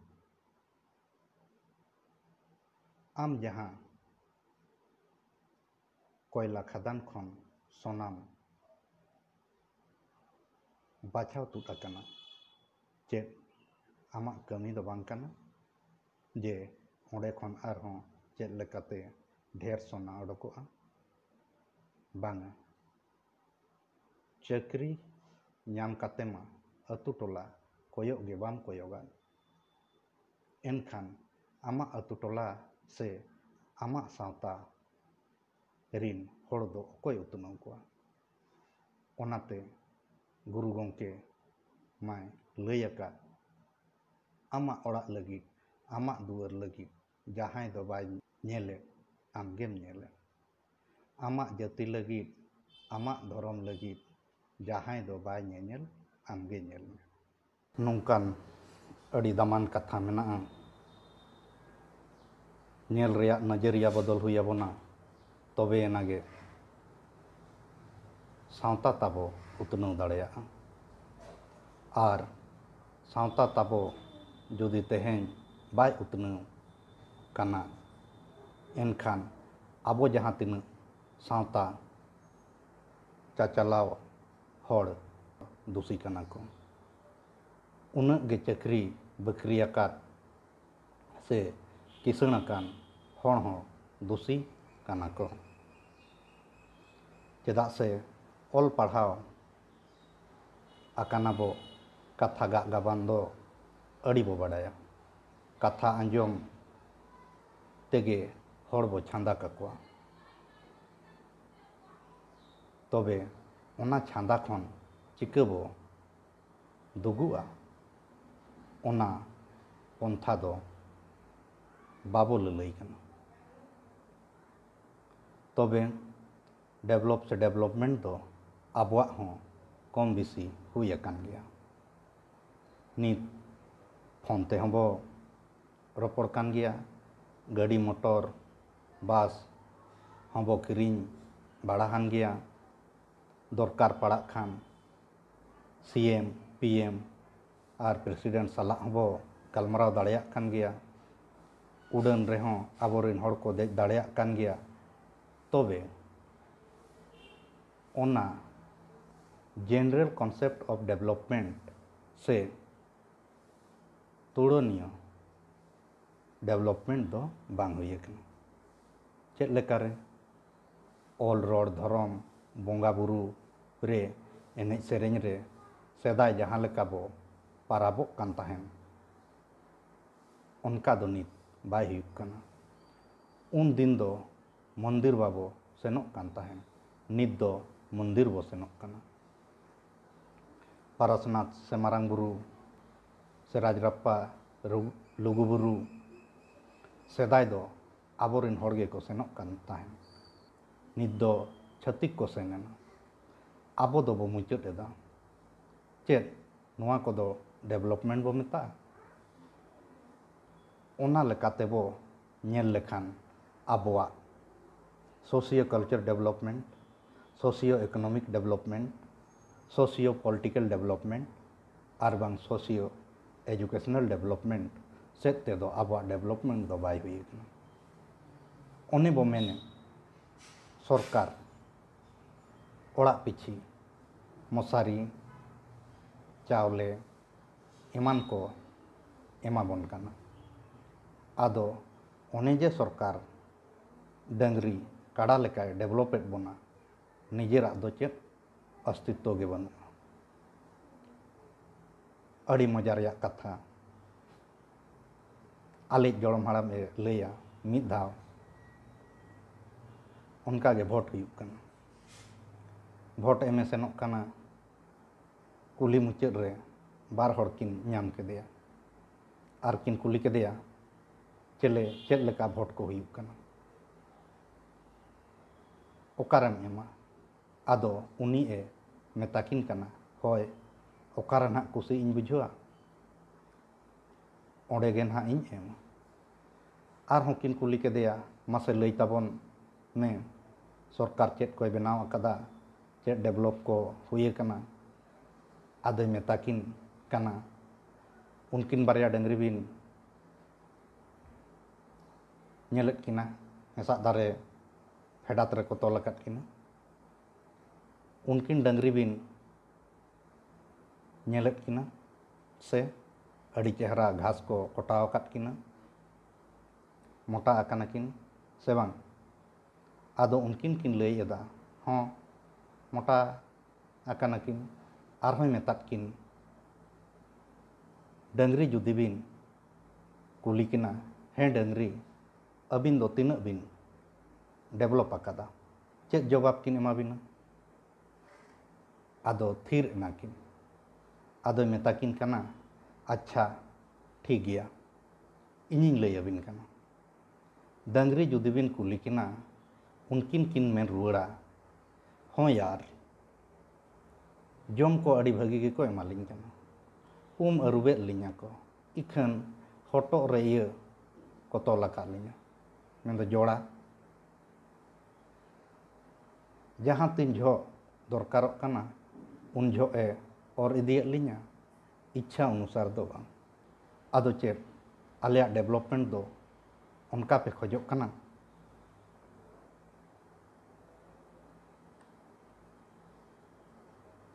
ᱟᱢ ᱡᱟᱦᱟᱸ ᱠᱚᱭᱞᱟ ᱠᱷᱟᱫᱟᱱ ᱠᱷᱚᱱ ᱥᱚᱱᱟᱢ ᱵᱟᱪᱷᱟᱣ ᱛᱩᱫ ᱟᱠᱟᱱᱟ, ᱪᱮᱫ ᱟᱢᱟᱜ ᱠᱟᱹᱢᱤ ᱫᱚ ᱵᱟᱝ ᱠᱟᱱᱟ ᱡᱮ ᱚᱸᱰᱮ ᱠᱷᱚᱱ ᱟᱨᱦᱚᱸ ᱪᱮᱫ ᱞᱮᱠᱟᱛᱮ ᱰᱷᱮᱨ ᱥᱚᱱᱟ ᱚᱰᱚᱠᱚᱜᱼᱟ? ᱵᱟᱝᱟ᱾ ᱪᱟᱹᱠᱨᱤ ᱧᱟᱢ ᱠᱟᱛᱮ ᱢᱟ ᱟᱹᱛᱩ ᱴᱚᱞᱟ ᱠᱚᱭᱚᱜ ᱜᱮ ᱵᱟᱢ ᱠᱚᱭᱚᱜᱟ᱾ ᱮᱱᱠᱷᱟᱱ ᱟᱢᱟᱜ ᱟᱹᱛᱩ ᱴᱚᱞᱟ ᱥᱮ ᱟᱢᱟᱜ ᱥᱟᱶᱛᱟ ᱨᱤᱱ ᱦᱚᱲ ᱫᱚ ᱚᱠᱚᱭ ᱩᱛᱱᱟᱹᱣ ᱠᱚᱣᱟ? ᱚᱱᱟᱛᱮ ᱜᱩᱨᱩ ᱜᱚᱢᱠᱮ ᱢᱟᱭ ᱞᱟᱹᱭ ᱟᱠᱟᱫ, ᱟᱢᱟᱜ ᱚᱲᱟᱜ ᱞᱟᱹᱜᱤᱫ, ᱟᱢᱟᱜ ᱫᱩᱣᱟᱹᱨ ᱞᱟᱹᱜᱤᱫ ᱡᱟᱦᱟᱸᱭ ᱫᱚ ᱵᱟᱭ ᱧᱮᱞᱮᱫ, ᱟᱢᱜᱮᱢ ᱧᱮᱞᱮᱫ᱾ ᱟᱢᱟᱜ ᱡᱟᱹᱛᱤ ᱞᱟᱹᱜᱤᱫ, ᱟᱢᱟᱜ ᱫᱷᱚᱨᱚᱢ ᱞᱟᱹᱜᱤᱫ, ᱡᱟᱦᱟᱸᱭ ᱫᱚ ᱵᱟᱭ ᱧᱮᱧᱮᱞ, ᱟᱢᱜᱮ ᱧᱮᱞ ᱢᱮ᱾ ᱱᱚᱝᱠᱟᱱ ᱟᱹᱰᱤ ᱫᱟᱢᱟᱱ ᱠᱟᱛᱷᱟ ᱢᱮᱱᱟᱜᱼᱟ᱾ ᱧᱮᱞ ᱨᱮᱭᱟᱜ ᱱᱚᱡᱚᱨᱤᱭᱟ ᱵᱚᱫᱚᱞ ᱦᱩᱭ ᱟᱵᱚᱱᱟ, ᱛᱚᱵᱮ ᱮᱱᱟᱜᱮ ᱥᱟᱶᱛᱟ ᱛᱟᱵᱚ ᱩᱛᱱᱟᱹᱣ ᱫᱟᱲᱮᱭᱟᱜᱼᱟ᱾ ᱟᱨ ᱥᱟᱶᱛᱟ ᱛᱟᱵᱚ ᱡᱩᱫᱤ ᱛᱮᱦᱮᱧ ᱵᱟᱭ ᱩᱛᱱᱟᱹᱣ ᱠᱟᱱᱟ, ᱮᱱᱠᱷᱟᱱ ᱟᱵᱚ ᱡᱟᱦᱟᱸ ᱛᱤᱱᱟᱹᱜ ᱥᱟᱶᱛᱟ ᱪᱟᱪᱟᱞᱟᱣ ᱦᱚᱲ ᱫᱩᱥᱤ ᱠᱟᱱᱟ ᱠᱚ, ᱩᱱᱟᱹᱜ ᱜᱮ ᱪᱟᱹᱠᱨᱤ ᱵᱟᱹᱠᱨᱤ ᱟᱠᱟᱫ ᱥᱮ ᱠᱤᱥᱟᱹᱬ ᱟᱠᱟᱱ ᱦᱚᱲ ᱦᱚᱸ ᱫᱩᱥᱤ ᱠᱟᱱᱟ ᱠᱚ᱾ ᱪᱮᱫᱟᱜ ᱥᱮ ᱚᱞ ᱯᱟᱲᱦᱟᱣ ᱟᱠᱟᱱᱟ ᱵᱚ, ᱠᱟᱛᱷᱟ ᱜᱟᱜ ᱜᱟᱵᱟᱱ ᱫᱚ ᱟᱹᱰᱤ ᱵᱚ ᱵᱟᱰᱟᱭᱟ᱾ ᱠᱟᱛᱷᱟ ᱟᱸᱡᱚᱢ ᱛᱮᱜᱮ ᱦᱚᱲ ᱵᱚ ᱪᱷᱟᱸᱫᱟ ᱠᱟᱠᱚᱣᱟ᱾ ᱛᱚᱵᱮ ᱚᱱᱟ ᱪᱷᱟᱸᱫᱟ ᱠᱷᱚᱱ ᱪᱤᱠᱟᱹ ᱵᱚ ᱫᱩᱜᱩᱜᱼᱟ, ᱚᱱᱟ ᱯᱚᱱᱛᱷᱟ ᱫᱚ ᱵᱟᱵᱚ ᱞᱟᱹᱞᱟᱹᱭ ᱠᱟᱱᱟ᱾ ᱛᱚᱵᱮ ᱰᱮᱵᱷᱞᱚᱯ ᱥᱮ ᱰᱮᱵᱷᱞᱚᱯᱢᱮᱱᱴ ᱫᱚ ᱟᱵᱚᱣᱟᱜ ᱦᱚᱸ ᱠᱚᱢ ᱵᱮᱥᱤ ᱦᱩᱭ ᱟᱠᱟᱱ ᱜᱮᱭᱟ᱾ ᱱᱤᱛ ᱯᱷᱳᱱ ᱛᱮᱦᱚᱸ ᱵᱚ ᱨᱚᱯᱚᱲ ᱠᱟᱱ ᱜᱮᱭᱟ, ᱜᱟᱹᱰᱤ ᱢᱚᱴᱚᱨ ᱵᱟᱥ ᱦᱚᱸᱵᱚ ᱠᱤᱨᱤᱧ ᱵᱟᱲᱟ ᱦᱟᱱ ᱜᱮᱭᱟ᱾ ᱫᱚᱨᱠᱟᱨ ᱯᱟᱲᱟᱜ ᱠᱷᱟᱱ ᱥᱤ ᱮᱢ, ᱯᱤ ᱮᱢ ᱟᱨ ᱯᱨᱮᱥᱤᱰᱮᱱᱴ ᱥᱟᱞᱟᱜ ᱦᱚᱸᱵᱚ ᱜᱟᱞᱢᱟᱨᱟᱣ ᱫᱟᱲᱮᱭᱟᱜ ᱠᱟᱱ ᱜᱮᱭᱟ᱾ ᱩᱰᱟᱹᱱ ᱨᱮᱦᱚᱸ ᱟᱵᱚᱨᱮᱱ ᱦᱚᱲ ᱠᱚ ᱫᱮᱡ ᱫᱟᱲᱮᱭᱟᱜ ᱠᱟᱱ ᱜᱮᱭᱟ᱾ ᱛᱚᱵᱮ ᱚᱱᱟ general concept of development ᱥᱮ ᱛᱩᱲᱟᱹᱱᱤᱭᱟᱹ ᱰᱮᱵᱷᱞᱚᱯᱢᱮᱱᱴ ᱫᱚ ᱵᱟᱝ ᱦᱩᱭ ᱟᱠᱟᱱᱟ᱾ ᱪᱮᱫ ᱞᱮᱠᱟᱨᱮ? ᱚᱞ, ᱨᱚᱲ, ᱫᱷᱚᱨᱚᱢ, ᱵᱚᱸᱜᱟ ᱵᱩᱨᱩ ᱨᱮ, ᱮᱱᱮᱡ ᱥᱮᱨᱮᱧ ᱨᱮ ᱥᱮᱫᱟᱭ ᱡᱟᱦᱟᱸ ᱞᱮᱠᱟ ᱵᱚ ᱯᱟᱨᱟᱵᱚᱜ ᱠᱟᱱ ᱛᱟᱦᱮᱸᱱ, ᱚᱱᱠᱟ ᱫᱚ ᱱᱤᱛ ᱵᱟᱭ ᱦᱩᱭᱩᱜ ᱠᱟᱱᱟ᱾ ᱩᱱ ᱫᱤᱱ ᱫᱚ ᱢᱚᱱᱫᱤᱨ ᱵᱟᱵᱚ ᱥᱮᱱᱚᱜ ᱠᱟᱱ ᱛᱟᱦᱮᱸᱱ, ᱱᱤᱛ ᱫᱚ ᱢᱚᱱᱫᱤᱨ ᱵᱚ ᱥᱮᱱᱚᱜ ᱠᱟᱱᱟ᱾ ᱯᱟᱨᱟᱥᱱᱟᱛᱷ ᱥᱮ ᱢᱟᱨᱟᱝ ᱵᱩᱨᱩ ᱥᱮ ᱨᱟᱡᱽᱨᱟᱯᱯᱟ, ᱨᱩ-, ᱞᱩᱜᱩᱵᱩᱨᱩ ᱥᱮᱫᱟᱭ ᱫᱚ ᱟᱵᱚᱨᱮᱱ ᱦᱚᱲ ᱜᱮᱠᱚ ᱥᱮᱱᱚᱜ ᱠᱟᱱ ᱛᱟᱦᱮᱸᱫ, ᱱᱤᱛ ᱫᱚ ᱪᱷᱟᱹᱛᱤᱠ ᱠᱚ ᱥᱮᱱ ᱮᱱᱟ᱾ ᱟᱵᱚ ᱫᱚᱵᱚ ᱢᱩᱪᱟᱹᱫ ᱮᱫᱟ᱾ ᱪᱮᱫ ᱱᱚᱣᱟ ᱠᱚᱫᱚ ᱰᱮᱵᱷᱞᱚᱯᱢᱮᱱᱴ ᱵᱚ ᱢᱮᱛᱟᱜᱼᱟ? ᱚᱱᱟ ᱞᱮᱠᱟᱛᱮ ᱵᱚ ᱧᱮᱞ ᱞᱮᱠᱷᱟᱱ ᱟᱵᱚᱣᱟᱜ socio culture development, socio economic development, socio political development ᱟᱨ ᱵᱟᱝ socio educational development ᱥᱮᱫ ᱛᱮᱫᱚ ᱟᱵᱚᱣᱟᱜ ᱰᱮᱵᱷᱞᱚᱯᱢᱮᱱᱴ ᱫᱚ ᱵᱟᱭ ᱦᱩᱭ ᱟᱠᱟᱱᱟ᱾ ᱚᱱᱮ ᱵᱚ ᱢᱮᱱᱮᱫ, ᱥᱚᱨᱠᱟᱨ ᱚᱲᱟᱜ ᱯᱤᱪᱷᱤ ᱢᱚᱥᱟᱨᱤ, ᱪᱟᱣᱞᱮ ᱮᱢᱟᱱ ᱠᱚ ᱮᱢᱟᱵᱚᱱ ᱠᱟᱱᱟ᱾ ᱟᱫᱚ ᱚᱱᱮ ᱡᱮ ᱥᱚᱨᱠᱟᱨ ᱰᱟᱹᱝᱨᱤ ᱠᱟᱰᱟ ᱞᱮᱠᱟᱭ ᱰᱮᱵᱷᱞᱚᱯᱮᱫ ᱵᱚᱱᱟ, ᱱᱤᱡᱮᱨᱟᱜ ᱫᱚ ᱪᱮᱫ ᱚᱥᱛᱤᱛᱛᱚ ᱜᱮ ᱵᱟᱹᱱᱩᱜᱼᱟ᱾ ᱟᱹᱰᱤ ᱢᱚᱡᱟ ᱨᱮᱭᱟᱜ ᱠᱟᱛᱷᱟ, ᱟᱞᱮᱭᱤᱡ ᱜᱚᱲᱚᱢ ᱦᱟᱲᱟᱢ ᱮ ᱞᱟᱹᱭᱟ, ᱢᱤᱫ ᱫᱷᱟᱣ ᱚᱱᱠᱟ ᱜᱮ ᱵᱷᱳᱴ ᱦᱩᱭᱩᱜ ᱠᱟᱱᱟ᱾ ᱵᱷᱳᱴ ᱮᱢᱮ ᱥᱮᱱᱚᱜ ᱠᱟᱱᱟ, ᱠᱩᱞᱦᱤ ᱢᱩᱪᱟᱹᱫ ᱨᱮ ᱵᱟᱨ ᱦᱚᱲ ᱠᱤᱱ ᱧᱟᱢ ᱠᱮᱫᱮᱭᱟ ᱟᱨ ᱠᱤᱱ ᱠᱩᱞᱤ ᱠᱮᱫᱮᱭᱟ, ᱪᱮᱞᱮ, ᱪᱮᱫ ᱞᱮᱠᱟ ᱵᱷᱳᱴ ᱠᱚ ᱦᱩᱭᱩᱜ ᱠᱟᱱᱟ, ᱚᱠᱟᱨᱮᱢ ᱮᱢᱟ? ᱟᱫᱚ ᱩᱱᱤ ᱮ ᱢᱮᱛᱟ ᱠᱤᱱ ᱠᱟᱱᱟ, ᱦᱳᱭ, ᱚᱠᱟᱨᱮ ᱱᱟᱦᱟᱜ ᱠᱩᱥᱤ ᱤᱧ ᱵᱩᱡᱷᱟᱹᱣᱟ, ᱚᱸᱰᱮ ᱜᱮ ᱱᱟᱦᱟᱜ ᱤᱧ ᱮᱢᱟ᱾ ᱟᱨᱦᱚᱸ ᱠᱤᱱ ᱠᱩᱞᱤ ᱠᱮᱫᱮᱭᱟ, ᱢᱟᱥᱮ ᱞᱟᱹᱭ ᱛᱟᱵᱚᱱ ᱢᱮ, ᱥᱚᱨᱠᱟᱨ ᱪᱮᱫ ᱠᱚᱭ ᱵᱮᱱᱟᱣ ᱟᱠᱟᱫᱟ, ᱪᱮᱫ ᱰᱮᱵᱷᱞᱚᱯ ᱠᱚ ᱦᱩᱭ ᱟᱠᱟᱱᱟ? ᱟᱫᱚᱭ ᱢᱮᱛᱟ ᱠᱤᱱ ᱠᱟᱱᱟ, ᱩᱱᱠᱤᱱ ᱵᱟᱨᱭᱟ ᱰᱟᱹᱝᱨᱤ ᱵᱤᱱ ᱧᱮᱞᱮᱫ ᱠᱤᱱᱟ, ᱦᱮᱸᱥᱟᱜ ᱫᱟᱨᱮ ᱯᱷᱮᱰᱟᱛ ᱨᱮᱠᱚ ᱛᱚᱞ ᱟᱠᱟᱫ ᱠᱤᱱᱟ, ᱩᱱᱠᱤᱱ ᱰᱟᱹᱝᱨᱤ ᱵᱤᱱ ᱧᱮᱞᱮᱫ ᱠᱤᱱᱟ ᱥᱮ? ᱟᱹᱰᱤ ᱪᱮᱦᱨᱟ ᱜᱷᱟᱥ ᱠᱚ ᱠᱚᱴᱟᱣ ᱟᱠᱟᱫ ᱠᱤᱱᱟ, ᱢᱚᱴᱟ ᱟᱠᱟᱱᱟ ᱠᱤᱱ ᱥᱮ ᱵᱟᱝ? ᱟᱫᱚ ᱩᱱᱠᱤᱱ ᱠᱤᱱ ᱞᱟᱹᱭ ᱮᱫᱟ, ᱦᱚᱸ, ᱢᱚᱴᱟ ᱟᱠᱟᱱᱟ ᱠᱤᱱ᱾ ᱟᱨᱦᱚᱸᱭ ᱢᱮᱛᱟᱫ ᱠᱤᱱ, ᱰᱟᱹᱝᱨᱤ ᱡᱩᱫᱤ ᱵᱤᱱ ᱠᱩᱞᱤ ᱠᱤᱱᱟ, ᱦᱮᱸ ᱰᱟᱹᱝᱨᱤ, ᱟᱹᱵᱤᱱ ᱫᱚ ᱛᱤᱱᱟᱹᱜ ᱵᱤᱱ ᱰᱮᱵᱷᱞᱚᱯ ᱟᱠᱟᱫᱟ? ᱪᱮᱫ ᱡᱚᱵᱟᱵ ᱠᱤᱱ ᱮᱢᱟ ᱵᱤᱱᱟ? ᱟᱫᱚ ᱛᱷᱤᱨ ᱮᱱᱟ ᱠᱤᱱ᱾ ᱟᱫᱚᱭ ᱢᱮᱛᱟ ᱠᱤᱱ ᱠᱟᱱᱟ, ᱟᱪᱪᱷᱟ, ᱴᱷᱤᱠ ᱜᱮᱭᱟ, ᱤᱧᱤᱧ ᱞᱟᱹᱭ ᱟᱹᱵᱤᱱ ᱠᱟᱱᱟ᱾ ᱰᱟᱹᱝᱨᱤ ᱡᱩᱫᱤ ᱵᱤᱱ ᱠᱩᱞᱤ ᱠᱤᱱᱟ, ᱩᱱᱠᱤᱱ ᱠᱤᱱ ᱢᱮᱱ ᱨᱩᱣᱟᱹᱲᱟ, "ᱦᱚᱸ ᱭᱟᱨ, ᱡᱚᱢ ᱠᱚ ᱟᱹᱰᱤ ᱵᱷᱟᱹᱜᱤ ᱜᱮᱠᱚ ᱮᱢᱟᱞᱤᱧ ᱠᱟᱱᱟ, ᱩᱢ ᱟᱹᱨᱩᱵᱮᱫ ᱞᱤᱧᱟ ᱠᱚ, ᱤᱠᱷᱟᱹᱱ ᱦᱚᱴᱚᱜ ᱨᱮ ᱤᱭᱟᱹ ᱠᱚ ᱛᱚᱞ ᱟᱠᱟᱫ ᱞᱤᱧᱟ", ᱢᱮᱱᱫᱚ ᱡᱚᱲᱟ᱾ ᱡᱟᱦᱟᱸ ᱛᱤᱱ ᱡᱚᱦᱚᱜ ᱫᱚᱨᱠᱟᱨᱚᱜ ᱠᱟᱱᱟ, ᱩᱱ ᱡᱚᱦᱚᱜ ᱮ ᱚᱨ ᱤᱫᱤᱭᱮᱫ ᱞᱤᱧᱟ, ᱤᱪᱪᱷᱟ ᱚᱱᱩᱥᱟᱨ ᱫᱚ ᱵᱟᱝ᱾ ᱟᱫᱚ ᱪᱮᱫ, ᱟᱞᱮᱭᱟᱜ ᱰᱮᱵᱷᱞᱚᱯᱢᱮᱱᱴ ᱫᱚ ᱚᱱᱠᱟ ᱯᱮ ᱠᱷᱚᱡᱚᱜ ᱠᱟᱱᱟ?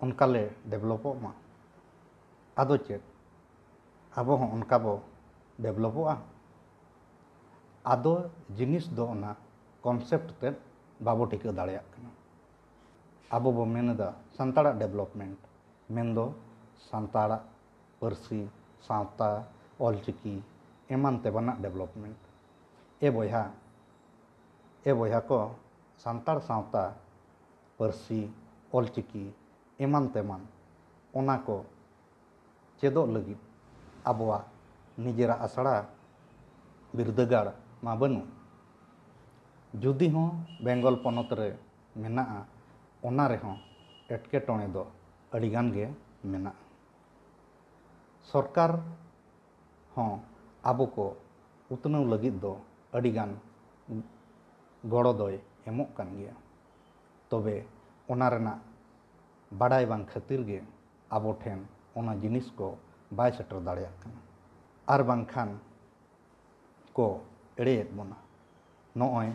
ᱚᱱᱠᱟ ᱞᱮ ᱰᱮᱵᱷᱞᱚᱯᱚᱜ ᱢᱟ᱾ ᱟᱫᱚ ᱪᱮᱫ, ᱟᱵᱚ ᱦᱚᱸ ᱚᱱᱠᱟ ᱵᱚ ᱰᱮᱵᱷᱞᱚᱯᱚᱜᱼᱟ? ᱟᱫᱚ ᱡᱤᱱᱤᱥ ᱫᱚ ᱚᱱᱟ ᱠᱚᱱᱥᱮᱯᱴ ᱛᱮᱫ ᱵᱟᱵᱚ ᱴᱷᱤᱠᱟᱹ ᱫᱟᱲᱮᱭᱟᱜ ᱠᱟᱱᱟ᱾ ᱟᱵᱚ ᱵᱚ ᱢᱮᱱ ᱮᱫᱟ ᱥᱟᱱᱛᱟᱲᱟᱜ ᱰᱮᱵᱷᱞᱚᱯᱢᱮᱱᱴ, ᱢᱮᱱᱫᱚ ᱥᱟᱱᱛᱟᱲᱟᱜ ᱯᱟᱹᱨᱥᱤ, ᱥᱟᱶᱛᱟ, ᱚᱞᱪᱤᱠᱤ ᱮᱢᱟᱱ ᱛᱮᱢᱟᱱᱟᱜ ᱰᱮᱵᱷᱞᱚᱯᱢᱮᱱᱴ᱾ ᱮ ᱵᱚᱭᱦᱟ, ᱮ ᱵᱚᱭᱦᱟ ᱠᱚ, ᱥᱟᱱᱛᱟᱲ ᱥᱟᱶᱛᱟ, ᱯᱟᱹᱨᱥᱤ, ᱚᱞᱪᱤᱠᱤ ᱮᱢᱟᱱ ᱛᱮᱢᱟᱱ, ᱚᱱᱟ ᱠᱚ ᱪᱮᱫᱚᱜ ᱞᱟᱹᱜᱤᱫ ᱟᱵᱚᱣᱟᱜ ᱱᱤᱡᱮᱨᱟᱜ ᱟᱥᱲᱟ, ᱵᱤᱨᱫᱟᱹᱜᱟᱲ ᱢᱟ ᱵᱟᱹᱱᱩᱜ᱾ ᱡᱩᱫᱤ ᱦᱚᱸ ᱵᱮᱝᱜᱚᱞ ᱯᱚᱱᱚᱛ ᱨᱮ ᱢᱮᱱᱟᱜᱼᱟ, ᱚᱱᱟ ᱨᱮᱦᱚᱸ ᱮᱴᱠᱮᱴᱚᱬᱮ ᱫᱚ ᱟᱹᱰᱤᱜᱟᱱ ᱜᱮ ᱢᱮᱱᱟᱜᱼᱟ᱾ ᱥᱚᱨᱠᱟᱨ ᱦᱚᱸ ᱟᱵᱚ ᱠᱚ ᱩᱛᱱᱟᱹᱣ ᱞᱟᱹᱜᱤᱫ ᱫᱚ ᱟᱹᱰᱤᱜᱟᱱ ᱜᱚᱲᱚ ᱫᱚᱭ ᱮᱢᱚᱜ ᱠᱟᱱ ᱜᱮᱭᱟ᱾ ᱛᱚᱵᱮ ᱚᱱᱟ ᱨᱮᱱᱟᱜ ᱵᱟᱰᱟᱭ ᱵᱟᱝ ᱠᱷᱟᱹᱛᱤᱨ ᱜᱮ ᱟᱵᱚ ᱴᱷᱮᱱ ᱚᱱᱟ ᱡᱤᱱᱤᱥ ᱠᱚ ᱵᱟᱭ ᱥᱮᱴᱮᱨ ᱫᱟᱲᱮᱭᱟᱜ ᱠᱟᱱᱟ, ᱟᱨ ᱵᱟᱝᱠᱷᱟᱱ ᱠᱚ ᱮᱲᱮᱭᱮᱫ ᱵᱚᱱᱟ᱾ ᱱᱚᱜᱼᱚᱭ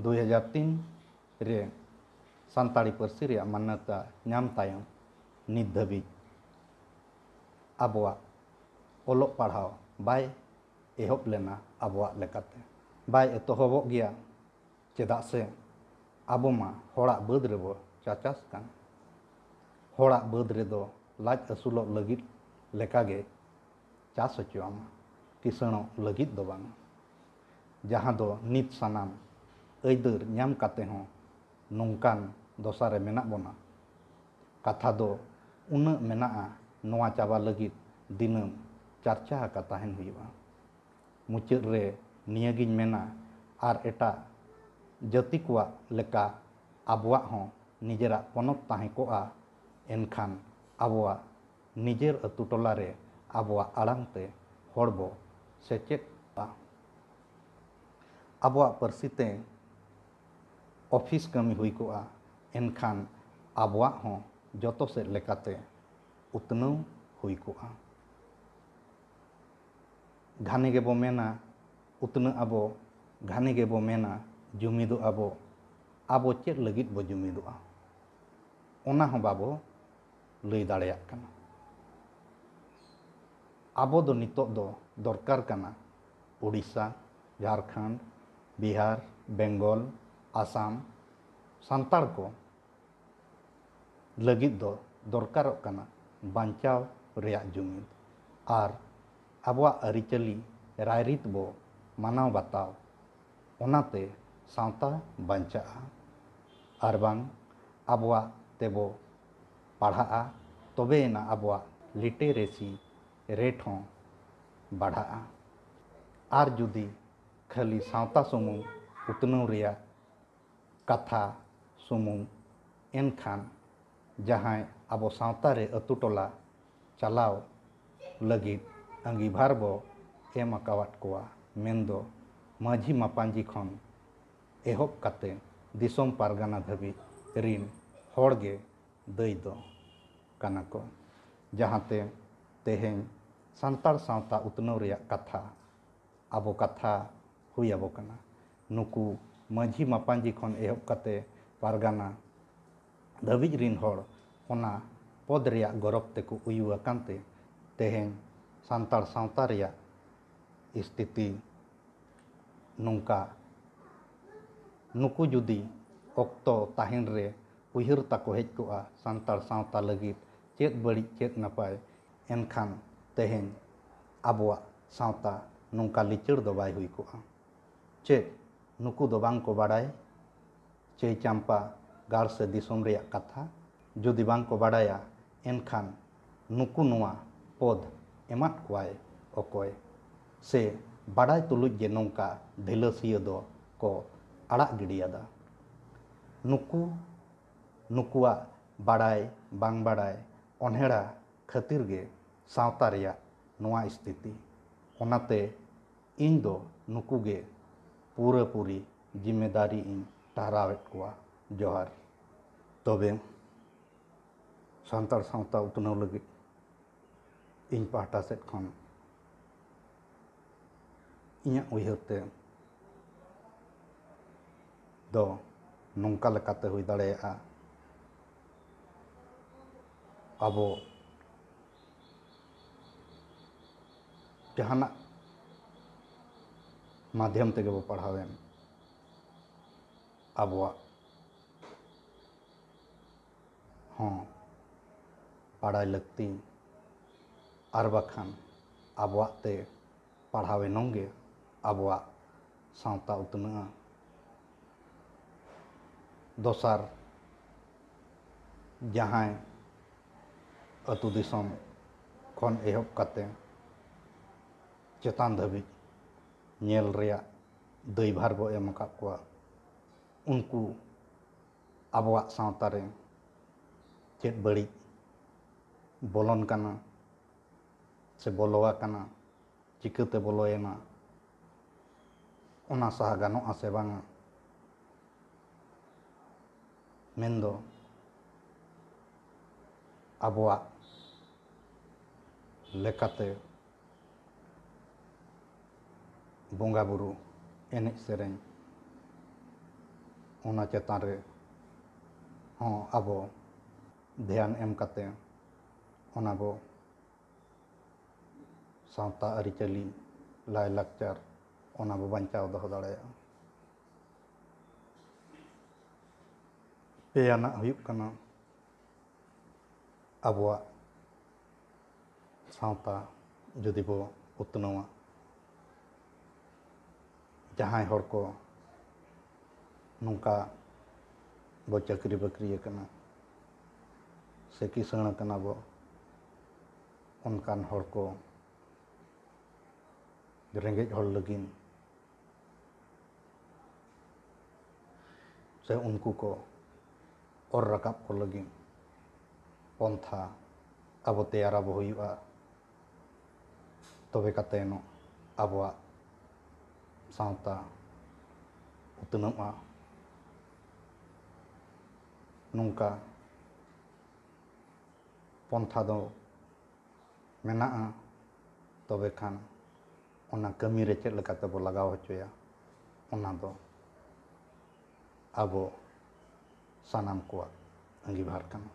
ᱫᱩᱭ ᱦᱟᱡᱟᱨ ᱛᱤᱱ ᱨᱮ ᱥᱟᱱᱛᱟᱲᱤ ᱯᱟᱹᱨᱥᱤ ᱨᱮᱭᱟᱜ ᱢᱟᱱᱱᱚᱛᱟ ᱧᱟᱢ ᱛᱟᱭᱚᱢ ᱱᱤᱛ ᱫᱷᱟᱹᱵᱤᱡ ᱟᱵᱚᱣᱟᱜ ᱚᱞᱚᱜ ᱯᱟᱲᱦᱟᱣ ᱵᱟᱭ ᱮᱦᱚᱵ ᱞᱮᱱᱟ ᱟᱵᱚᱣᱟᱜ ᱞᱮᱠᱟᱛᱮ᱾ ᱵᱟᱭ ᱮᱛᱚᱦᱚᱵᱚᱜ ᱜᱮᱭᱟ, ᱪᱮᱫᱟᱜ ᱥᱮ ᱟᱵᱚ ᱢᱟ ᱦᱚᱲᱟᱜ ᱵᱟᱹᱫᱽ ᱨᱮᱵᱚ ᱪᱟᱪᱟᱥ ᱠᱟᱱ᱾ ᱦᱚᱲᱟᱜ ᱵᱟᱹᱫᱽ ᱨᱮᱫᱚ ᱞᱟᱡ ᱟᱹᱥᱩᱞᱚᱜ ᱞᱟᱹᱜᱤᱫ ᱞᱮᱠᱟᱜᱮ ᱪᱟᱥ ᱦᱚᱪᱚᱣᱟᱢᱟ, ᱠᱤᱥᱟᱹᱬᱚᱜ ᱞᱟᱹᱜᱤᱫ ᱫᱚ ᱵᱟᱝ᱾ ᱡᱟᱦᱟᱸ ᱫᱚ ᱱᱤᱛ ᱥᱟᱱᱟᱢ ᱟᱹᱭᱫᱟᱹᱨ ᱧᱟᱢ ᱠᱟᱛᱮ ᱦᱚᱸ ᱱᱚᱝᱠᱟᱱ ᱫᱚᱥᱟ ᱨᱮ ᱢᱮᱱᱟᱜ ᱵᱚᱱᱟ᱾ ᱠᱟᱛᱷᱟ ᱫᱚ ᱩᱱᱟᱹᱜ ᱢᱮᱱᱟᱜᱼᱟ, ᱱᱚᱣᱟ ᱪᱟᱵᱟ ᱞᱟᱹᱜᱤᱫ ᱫᱤᱱᱟᱹᱢ ᱪᱟᱨᱪᱟ ᱟᱠᱟ ᱛᱟᱦᱮᱱ ᱦᱩᱭᱩᱜᱼᱟ᱾ ᱢᱩᱪᱟᱹᱫ ᱨᱮ ᱱᱤᱭᱟᱹᱜᱤᱧ ᱢᱮᱱᱟ, ᱟᱨ ᱮᱴᱟᱜ ᱡᱟᱹᱛᱤ ᱠᱚᱣᱟᱜ ᱞᱮᱠᱟ ᱟᱵᱚᱣᱟᱜ ᱦᱚᱸ ᱱᱤᱡᱮᱨᱟᱜ ᱯᱚᱱᱚᱛ ᱛᱟᱦᱮᱸ ᱠᱚᱜᱼᱟ, ᱮᱱᱠᱷᱟᱱ ᱟᱵᱚᱣᱟᱜ ᱱᱤᱡᱮᱨ ᱟᱹᱛᱩ ᱴᱚᱞᱟ ᱨᱮ ᱟᱵᱚᱣᱟᱜ ᱟᱲᱟᱝ ᱛᱮ ᱦᱚᱲ ᱵᱚ ᱥᱮᱪᱮᱫᱼᱟ᱾ ᱟᱵᱚᱣᱟᱜ ᱯᱟᱹᱨᱥᱤ ᱛᱮ ᱚᱯᱷᱤᱥ ᱠᱟᱹᱢᱤ ᱦᱩᱭ ᱠᱚᱜᱼᱟ, ᱮᱱᱠᱷᱟᱱ ᱟᱵᱚᱣᱟᱜ ᱦᱚᱸ ᱡᱚᱛᱚ ᱥᱮᱫ ᱞᱮᱠᱟᱛᱮ ᱩᱛᱱᱟᱹᱣ ᱦᱩᱭ ᱠᱚᱜᱼᱟ᱾ ᱜᱷᱟᱱᱮ ᱜᱮᱵᱚ ᱢᱮᱱᱟ, ᱩᱛᱱᱟᱹᱜ ᱟᱵᱚ, ᱜᱷᱟᱱᱮ ᱜᱮᱵᱚ ᱢᱮᱱᱟ, ᱡᱩᱢᱤᱫᱚᱜ ᱟᱵᱚ᱾ ᱟᱵᱚ ᱪᱮᱫ ᱞᱟᱹᱜᱤᱫ ᱵᱚ ᱡᱩᱢᱤᱫᱚᱜᱼᱟ, ᱚᱱᱟ ᱦᱚᱸ ᱵᱟᱵᱚ ᱞᱟᱹᱭ ᱫᱟᱲᱮᱭᱟᱜ ᱠᱟᱱᱟ᱾ ᱟᱵᱚ ᱫᱚ ᱱᱤᱛᱚᱜ ᱫᱚ ᱫᱚᱨᱠᱟᱨ ᱠᱟᱱᱟ ᱳᱰᱤᱥᱟ, ᱡᱷᱟᱲᱠᱷᱚᱸᱰ, ᱵᱤᱦᱟᱨ, ᱵᱮᱝᱜᱚᱞ, ᱟᱥᱟᱢ ᱥᱟᱱᱛᱟᱲ ᱠᱚ ᱞᱟᱹᱜᱤᱫ ᱫᱚ ᱫᱚᱨᱠᱟᱨᱚᱜ ᱠᱟᱱᱟ ᱵᱟᱧᱪᱟᱣ ᱨᱮᱭᱟᱜ ᱡᱩᱢᱤᱫ ᱟᱨ ᱟᱵᱚᱣᱟᱜ ᱟᱹᱨᱤᱪᱟᱹᱞᱤ ᱨᱟᱭᱨᱤᱛ ᱵᱚ ᱢᱟᱱᱟᱣ ᱵᱟᱛᱟᱣ᱾ ᱚᱱᱟᱛᱮ ᱥᱟᱶᱛᱟ ᱵᱟᱧᱪᱟᱜᱼᱟ᱾ ᱟᱨ ᱵᱟᱝ ᱟᱵᱚᱣᱟᱜ ᱛᱮᱵᱚ ᱯᱟᱲᱦᱟᱜᱼᱟ, ᱛᱚᱵᱮᱭᱮᱱᱟ ᱟᱵᱚᱣᱟᱜ ᱞᱤᱴᱟᱨᱮᱥᱤ ᱨᱮᱴ ᱦᱚᱸ ᱵᱟᱲᱦᱟᱜᱼᱟ᱾ ᱟᱨ ᱡᱩᱫᱤ ᱠᱷᱟᱹᱞᱤ ᱥᱟᱶᱛᱟ ᱥᱩᱢᱩᱝ ᱩᱛᱱᱟᱹᱣ ᱨᱮᱭᱟᱜ ᱠᱟᱛᱷᱟ ᱥᱩᱢᱩᱝ, ᱮᱱᱠᱷᱟᱱ ᱡᱟᱦᱟᱸᱭ ᱟᱵᱚ ᱥᱟᱶᱛᱟ ᱨᱮ ᱟᱹᱛᱩ ᱴᱚᱞᱟ ᱪᱟᱞᱟᱣ ᱞᱟᱹᱜᱤᱫ ᱟᱺᱜᱤᱵᱷᱟᱨ ᱵᱚ ᱮᱢ ᱟᱠᱟᱣᱟᱫ ᱠᱚᱣᱟ, ᱢᱮᱱᱫᱚ ᱢᱟᱹᱡᱷᱤ ᱢᱟᱯᱟᱧᱡᱤ ᱠᱷᱚᱱ ᱮᱦᱚᱵ ᱠᱟᱛᱮ ᱫᱤᱥᱚᱢ ᱯᱟᱨᱜᱟᱱᱟ ᱫᱷᱟᱹᱵᱤᱡ ᱨᱤᱱ ᱦᱚᱲ ᱜᱮ ᱫᱟᱹᱭ ᱫᱚ ᱠᱟᱱᱟ ᱠᱚ, ᱡᱟᱦᱟᱸᱛᱮ ᱛᱮᱦᱮᱧ ᱥᱟᱱᱛᱟᱲ ᱥᱟᱶᱛᱟ ᱩᱛᱱᱟᱹᱣ ᱨᱮᱭᱟᱜ ᱠᱟᱛᱷᱟ ᱟᱵᱚ ᱠᱟᱛᱷᱟ ᱦᱩᱭ ᱟᱵᱚ ᱠᱟᱱᱟ᱾ ᱱᱩᱠᱩ ᱢᱟᱹᱡᱷᱤ ᱢᱟᱯᱟᱧᱡᱤ ᱠᱷᱚᱱ ᱮᱦᱚᱵ ᱠᱟᱛᱮ ᱯᱟᱨᱜᱟᱱᱟ ᱫᱷᱟᱹᱵᱤᱡ ᱨᱤᱱ ᱦᱚᱲ ᱚᱱᱟ ᱯᱚᱫᱽ ᱨᱮᱭᱟᱜ ᱜᱚᱨᱚᱵᱽ ᱛᱮᱠᱚ ᱩᱭᱩ ᱟᱠᱟᱱ ᱛᱮ ᱛᱮᱦᱮᱧ ᱥᱟᱱᱛᱟᱲ ᱥᱟᱶᱛᱟ ᱨᱮᱭᱟᱜ ᱥᱛᱷᱤᱛᱤ ᱱᱚᱝᱠᱟ᱾ ᱱᱩᱠᱩ ᱡᱩᱫᱤ ᱚᱠᱛᱚ ᱛᱟᱦᱮᱱ ᱨᱮ ᱩᱭᱦᱟᱹᱨ ᱛᱟᱠᱚ ᱦᱮᱡ ᱠᱚᱜᱼᱟ ᱥᱟᱱᱛᱟᱲ ᱥᱟᱶᱛᱟ ᱞᱟᱹᱜᱤᱫ ᱪᱮᱫ ᱵᱟᱹᱲᱤᱡ ᱪᱮᱫ ᱱᱟᱯᱟᱭ, ᱮᱱᱠᱷᱟᱱ ᱛᱮᱦᱮᱧ ᱟᱵᱚᱣᱟᱜ ᱥᱟᱶᱛᱟ ᱱᱚᱝᱠᱟ ᱞᱤᱪᱟᱹᱲ ᱫᱚ ᱵᱟᱭ ᱦᱩᱭ ᱠᱚᱜᱼᱟ᱾ ᱪᱮᱫ ᱱᱩᱠᱩ ᱫᱚ ᱵᱟᱝ ᱠᱚ ᱵᱟᱲᱟᱭ? ᱪᱟᱹᱭ ᱪᱟᱢᱯᱟ ᱜᱟᱲ ᱥᱮ ᱫᱤᱥᱚᱢ ᱨᱮᱭᱟᱜ ᱠᱟᱛᱷᱟ ᱡᱩᱫᱤ ᱵᱟᱝ ᱠᱚ ᱵᱟᱲᱟᱭᱟ, ᱮᱱᱠᱷᱟᱱ ᱱᱩᱠᱩ ᱱᱚᱣᱟ ᱯᱚᱫᱽ ᱮᱢᱟᱫ ᱠᱚᱣᱟᱭ ᱚᱠᱚᱭ? ᱥᱮ ᱵᱟᱰᱟᱭ ᱛᱩᱞᱩᱡ ᱜᱮ ᱱᱚᱝᱠᱟ ᱰᱷᱤᱞᱟᱹᱥᱤᱭᱟᱹ ᱫᱚ ᱠᱚ ᱟᱲᱟᱜ ᱜᱤᱰᱤᱭᱟᱫᱟ᱾ ᱱᱩᱠᱩ, ᱱᱩᱠᱩᱣᱟᱜ ᱵᱟᱰᱟᱭ ᱵᱟᱝ ᱵᱟᱰᱟᱭ ᱚᱱᱦᱮᱲᱟ ᱠᱷᱟᱹᱛᱤᱨ ᱜᱮ ᱥᱟᱶᱛᱟ ᱨᱮᱭᱟᱜ ᱱᱚᱣᱟ ᱥᱛᱷᱤᱛᱤ᱾ ᱚᱱᱟᱛᱮ ᱤᱧ ᱫᱚ ᱱᱩᱠᱩ ᱜᱮ ᱯᱩᱨᱟᱹᱯᱩᱨᱤ ᱡᱤᱢᱮᱫᱟᱨᱤ ᱤᱧ ᱴᱟᱨᱦᱟᱣᱮᱫ ᱠᱚᱣᱟ᱾ ᱡᱚᱦᱟᱨ᱾ ᱛᱚᱵᱮ ᱥᱟᱱᱛᱟᱲ ᱥᱟᱶᱛᱟ ᱩᱛᱱᱟᱹᱣ ᱞᱟᱹᱜᱤᱫ ᱤᱧ ᱯᱟᱦᱴᱟ ᱥᱮᱫ ᱠᱷᱚᱱ ᱤᱧᱟᱹᱜ ᱩᱭᱦᱟᱹᱨ ᱛᱮ ᱫᱚ ᱱᱚᱝᱠᱟ ᱞᱮᱠᱟᱛᱮ ᱦᱩᱭ ᱫᱟᱲᱮᱭᱟᱜᱼᱟ, ᱟᱵᱚ ᱡᱟᱦᱟᱱᱟᱜ ᱢᱟᱫᱷᱭᱚᱢ ᱛᱮᱜᱮ ᱵᱚ ᱯᱟᱲᱦᱟᱣᱮᱱ, ᱟᱵᱚᱣᱟᱜ ᱦᱚᱸ ᱵᱟᱲᱟᱭ ᱞᱟᱹᱠᱛᱤ, ᱟᱨ ᱵᱟᱠᱷᱟᱱ ᱟᱵᱚᱣᱟᱜ ᱛᱮ ᱯᱟᱲᱦᱟᱣ ᱮᱱᱚᱝ ᱜᱮ ᱟᱵᱚᱣᱟᱜ ᱥᱟᱶᱛᱟ ᱩᱛᱱᱟᱹᱜᱼᱟ᱾ ᱫᱚᱥᱟᱨ, ᱡᱟᱦᱟᱸᱭ ᱟᱹᱛᱩ ᱫᱤᱥᱚᱢ ᱠᱷᱚᱱ ᱮᱦᱚᱵ ᱠᱟᱛᱮ ᱪᱮᱛᱟᱱ ᱫᱷᱟᱹᱵᱤᱡ ᱧᱮᱞ ᱨᱮᱭᱟᱜ ᱫᱟᱹᱭᱵᱷᱟᱨ ᱵᱚ ᱮᱢ ᱟᱠᱟᱫ ᱠᱚᱣᱟ, ᱩᱱᱠᱩ ᱟᱵᱚᱣᱟᱜ ᱥᱟᱶᱛᱟ ᱨᱮ ᱪᱮᱫ ᱵᱟᱹᱲᱤᱡ ᱵᱚᱞᱚᱱ ᱠᱟᱱᱟ ᱥᱮ ᱵᱚᱞᱚ ᱟᱠᱟᱱᱟ, ᱪᱤᱠᱟᱹᱛᱮ ᱵᱚᱞᱚᱭᱮᱱᱟ, ᱚᱱᱟ ᱥᱟᱦᱟ ᱜᱟᱱᱚᱜᱼᱟ ᱥᱮ ᱵᱟᱝᱟ? ᱢᱮᱱᱫᱚ ᱟᱵᱚᱣᱟᱜ ᱞᱮᱠᱟᱛᱮ ᱵᱚᱸᱜᱟ ᱵᱩᱨᱩ, ᱮᱱᱮᱡ ᱥᱮᱨᱮᱧ, ᱚᱱᱟ ᱪᱮᱛᱟᱱ ᱨᱮ ᱦᱚᱸ ᱟᱵᱚ ᱫᱷᱮᱭᱟᱱ ᱮᱢ ᱠᱟᱛᱮ ᱚᱱᱟ ᱵᱚ ᱥᱟᱶᱛᱟ ᱟᱹᱨᱤᱪᱟᱹᱞᱤ, ᱞᱟᱭᱼᱞᱟᱠᱪᱟᱨ, ᱚᱱᱟ ᱵᱚ ᱵᱟᱧᱪᱟᱣ ᱫᱚᱦᱚ ᱫᱟᱲᱮᱭᱟᱜᱼᱟ᱾ ᱯᱮᱭᱟᱱᱟᱜ ᱦᱩᱭᱩᱜ ᱠᱟᱱᱟ, ᱟᱵᱚᱣᱟᱜ ᱥᱟᱶᱛᱟ ᱡᱩᱫᱤ ᱵᱚ ᱩᱛᱱᱟᱹᱣᱟ, ᱡᱟᱦᱟᱸᱭ ᱦᱚᱲ ᱠᱚ ᱱᱚᱝᱠᱟ ᱵᱚ ᱪᱟᱹᱠᱨᱤ ᱵᱟᱹᱠᱨᱤ ᱟᱠᱟᱱᱟ ᱥᱮ ᱠᱤᱥᱟᱹᱬ ᱟᱠᱟᱱᱟ ᱵᱚ, ᱚᱱᱠᱟᱱ ᱦᱚᱲ ᱠᱚ ᱨᱮᱸᱜᱮᱡ ᱦᱚᱲ ᱞᱟᱹᱜᱤᱫ ᱥᱮ ᱩᱱᱠᱩ ᱠᱚ ᱚᱨ ᱨᱟᱠᱟᱵ ᱠᱚ ᱞᱟᱹᱜᱤᱫ ᱯᱚᱱᱛᱷᱟ ᱟᱵᱚ ᱛᱮᱭᱟᱨ ᱟᱵᱚ ᱦᱩᱭᱩᱜᱼᱟ᱾ ᱛᱚᱵᱮ ᱠᱟᱛᱮ ᱟᱵᱚᱣᱟᱜ ᱥᱟᱶᱛᱟ ᱩᱛᱱᱟᱹᱜᱼᱟ᱾ ᱱᱚᱝᱠᱟ ᱯᱚᱱᱛᱷᱟ ᱫᱚ ᱢᱮᱱᱟᱜᱼᱟ, ᱛᱚᱵᱮ ᱠᱷᱟᱱ ᱚᱱᱟ ᱠᱟᱹᱢᱤ ᱨᱮ ᱪᱮᱫ ᱞᱮᱠᱟ ᱛᱮᱵᱚ ᱞᱟᱜᱟᱣ ᱦᱚᱪᱚᱭᱟ, ᱚᱱᱟ ᱫᱚ ᱟᱵᱚ ᱥᱟᱱᱟᱢ ᱠᱚᱣᱟᱜ ᱟᱺᱜᱤᱵᱷᱟᱨ ᱠᱟᱱᱟ᱾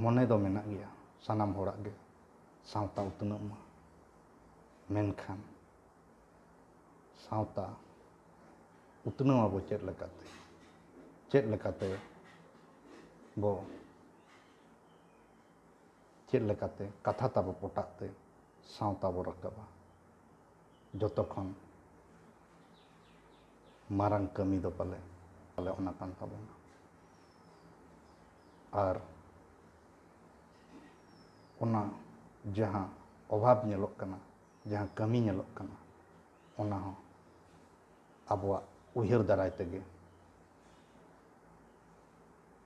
ᱢᱚᱱᱮ ᱫᱚ ᱢᱮᱱᱟᱜ ᱜᱮᱭᱟ ᱥᱟᱱᱟᱢ ᱦᱚᱲᱟᱜ ᱜᱮ, ᱥᱟᱶᱛᱟ ᱩᱛᱱᱟᱹᱜ ᱢᱟ, ᱢᱮᱱᱠᱷᱟᱱ ᱥᱟᱶᱛᱟ ᱩᱛᱱᱟᱹᱣ ᱟᱵᱚ ᱪᱮᱫ ᱞᱮᱠᱟᱛᱮ, ᱪᱮᱫ ᱞᱮᱠᱟᱛᱮ ᱵᱚ, ᱪᱮᱫ ᱞᱮᱠᱟᱛᱮ ᱠᱟᱛᱷᱟ ᱛᱟᱵᱚ ᱯᱚᱴᱟᱜ ᱛᱮ ᱥᱟᱶᱛᱟ ᱵᱚ ᱨᱟᱠᱟᱵᱟ, ᱡᱚᱛᱚ ᱠᱷᱚᱱ ᱢᱟᱨᱟᱝ ᱠᱟᱹᱢᱤ ᱫᱚ ᱯᱟᱞᱮ, ᱯᱟᱞᱮ ᱚᱱᱟ ᱠᱟᱱ ᱛᱟᱵᱚᱱᱟ᱾ ᱟᱨ ᱚᱱᱟ ᱡᱟᱦᱟᱸ ᱚᱵᱷᱟᱵᱽ ᱧᱮᱞᱚᱜ ᱠᱟᱱᱟ, ᱡᱟᱦᱟᱸ ᱠᱟᱹᱢᱤ ᱧᱮᱞᱚᱜ ᱠᱟᱱᱟ, ᱚᱱᱟ ᱦᱚᱸ ᱟᱵᱚᱣᱟᱜ ᱩᱭᱦᱟᱹᱨ ᱫᱟᱨᱟᱭ ᱛᱮᱜᱮ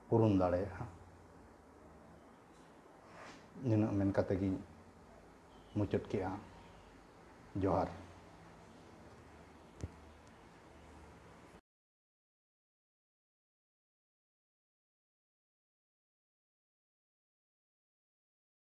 ᱯᱩᱨᱩᱱ ᱫᱟᱲᱮᱭᱟᱜᱼᱟ᱾ ᱱᱤᱱᱟᱹᱜ ᱢᱮᱱ ᱠᱟᱛᱮ ᱜᱤᱧ ᱢᱩᱪᱟᱹᱫ ᱠᱮᱜᱼᱟ᱾ ᱡᱚᱦᱟᱨ᱾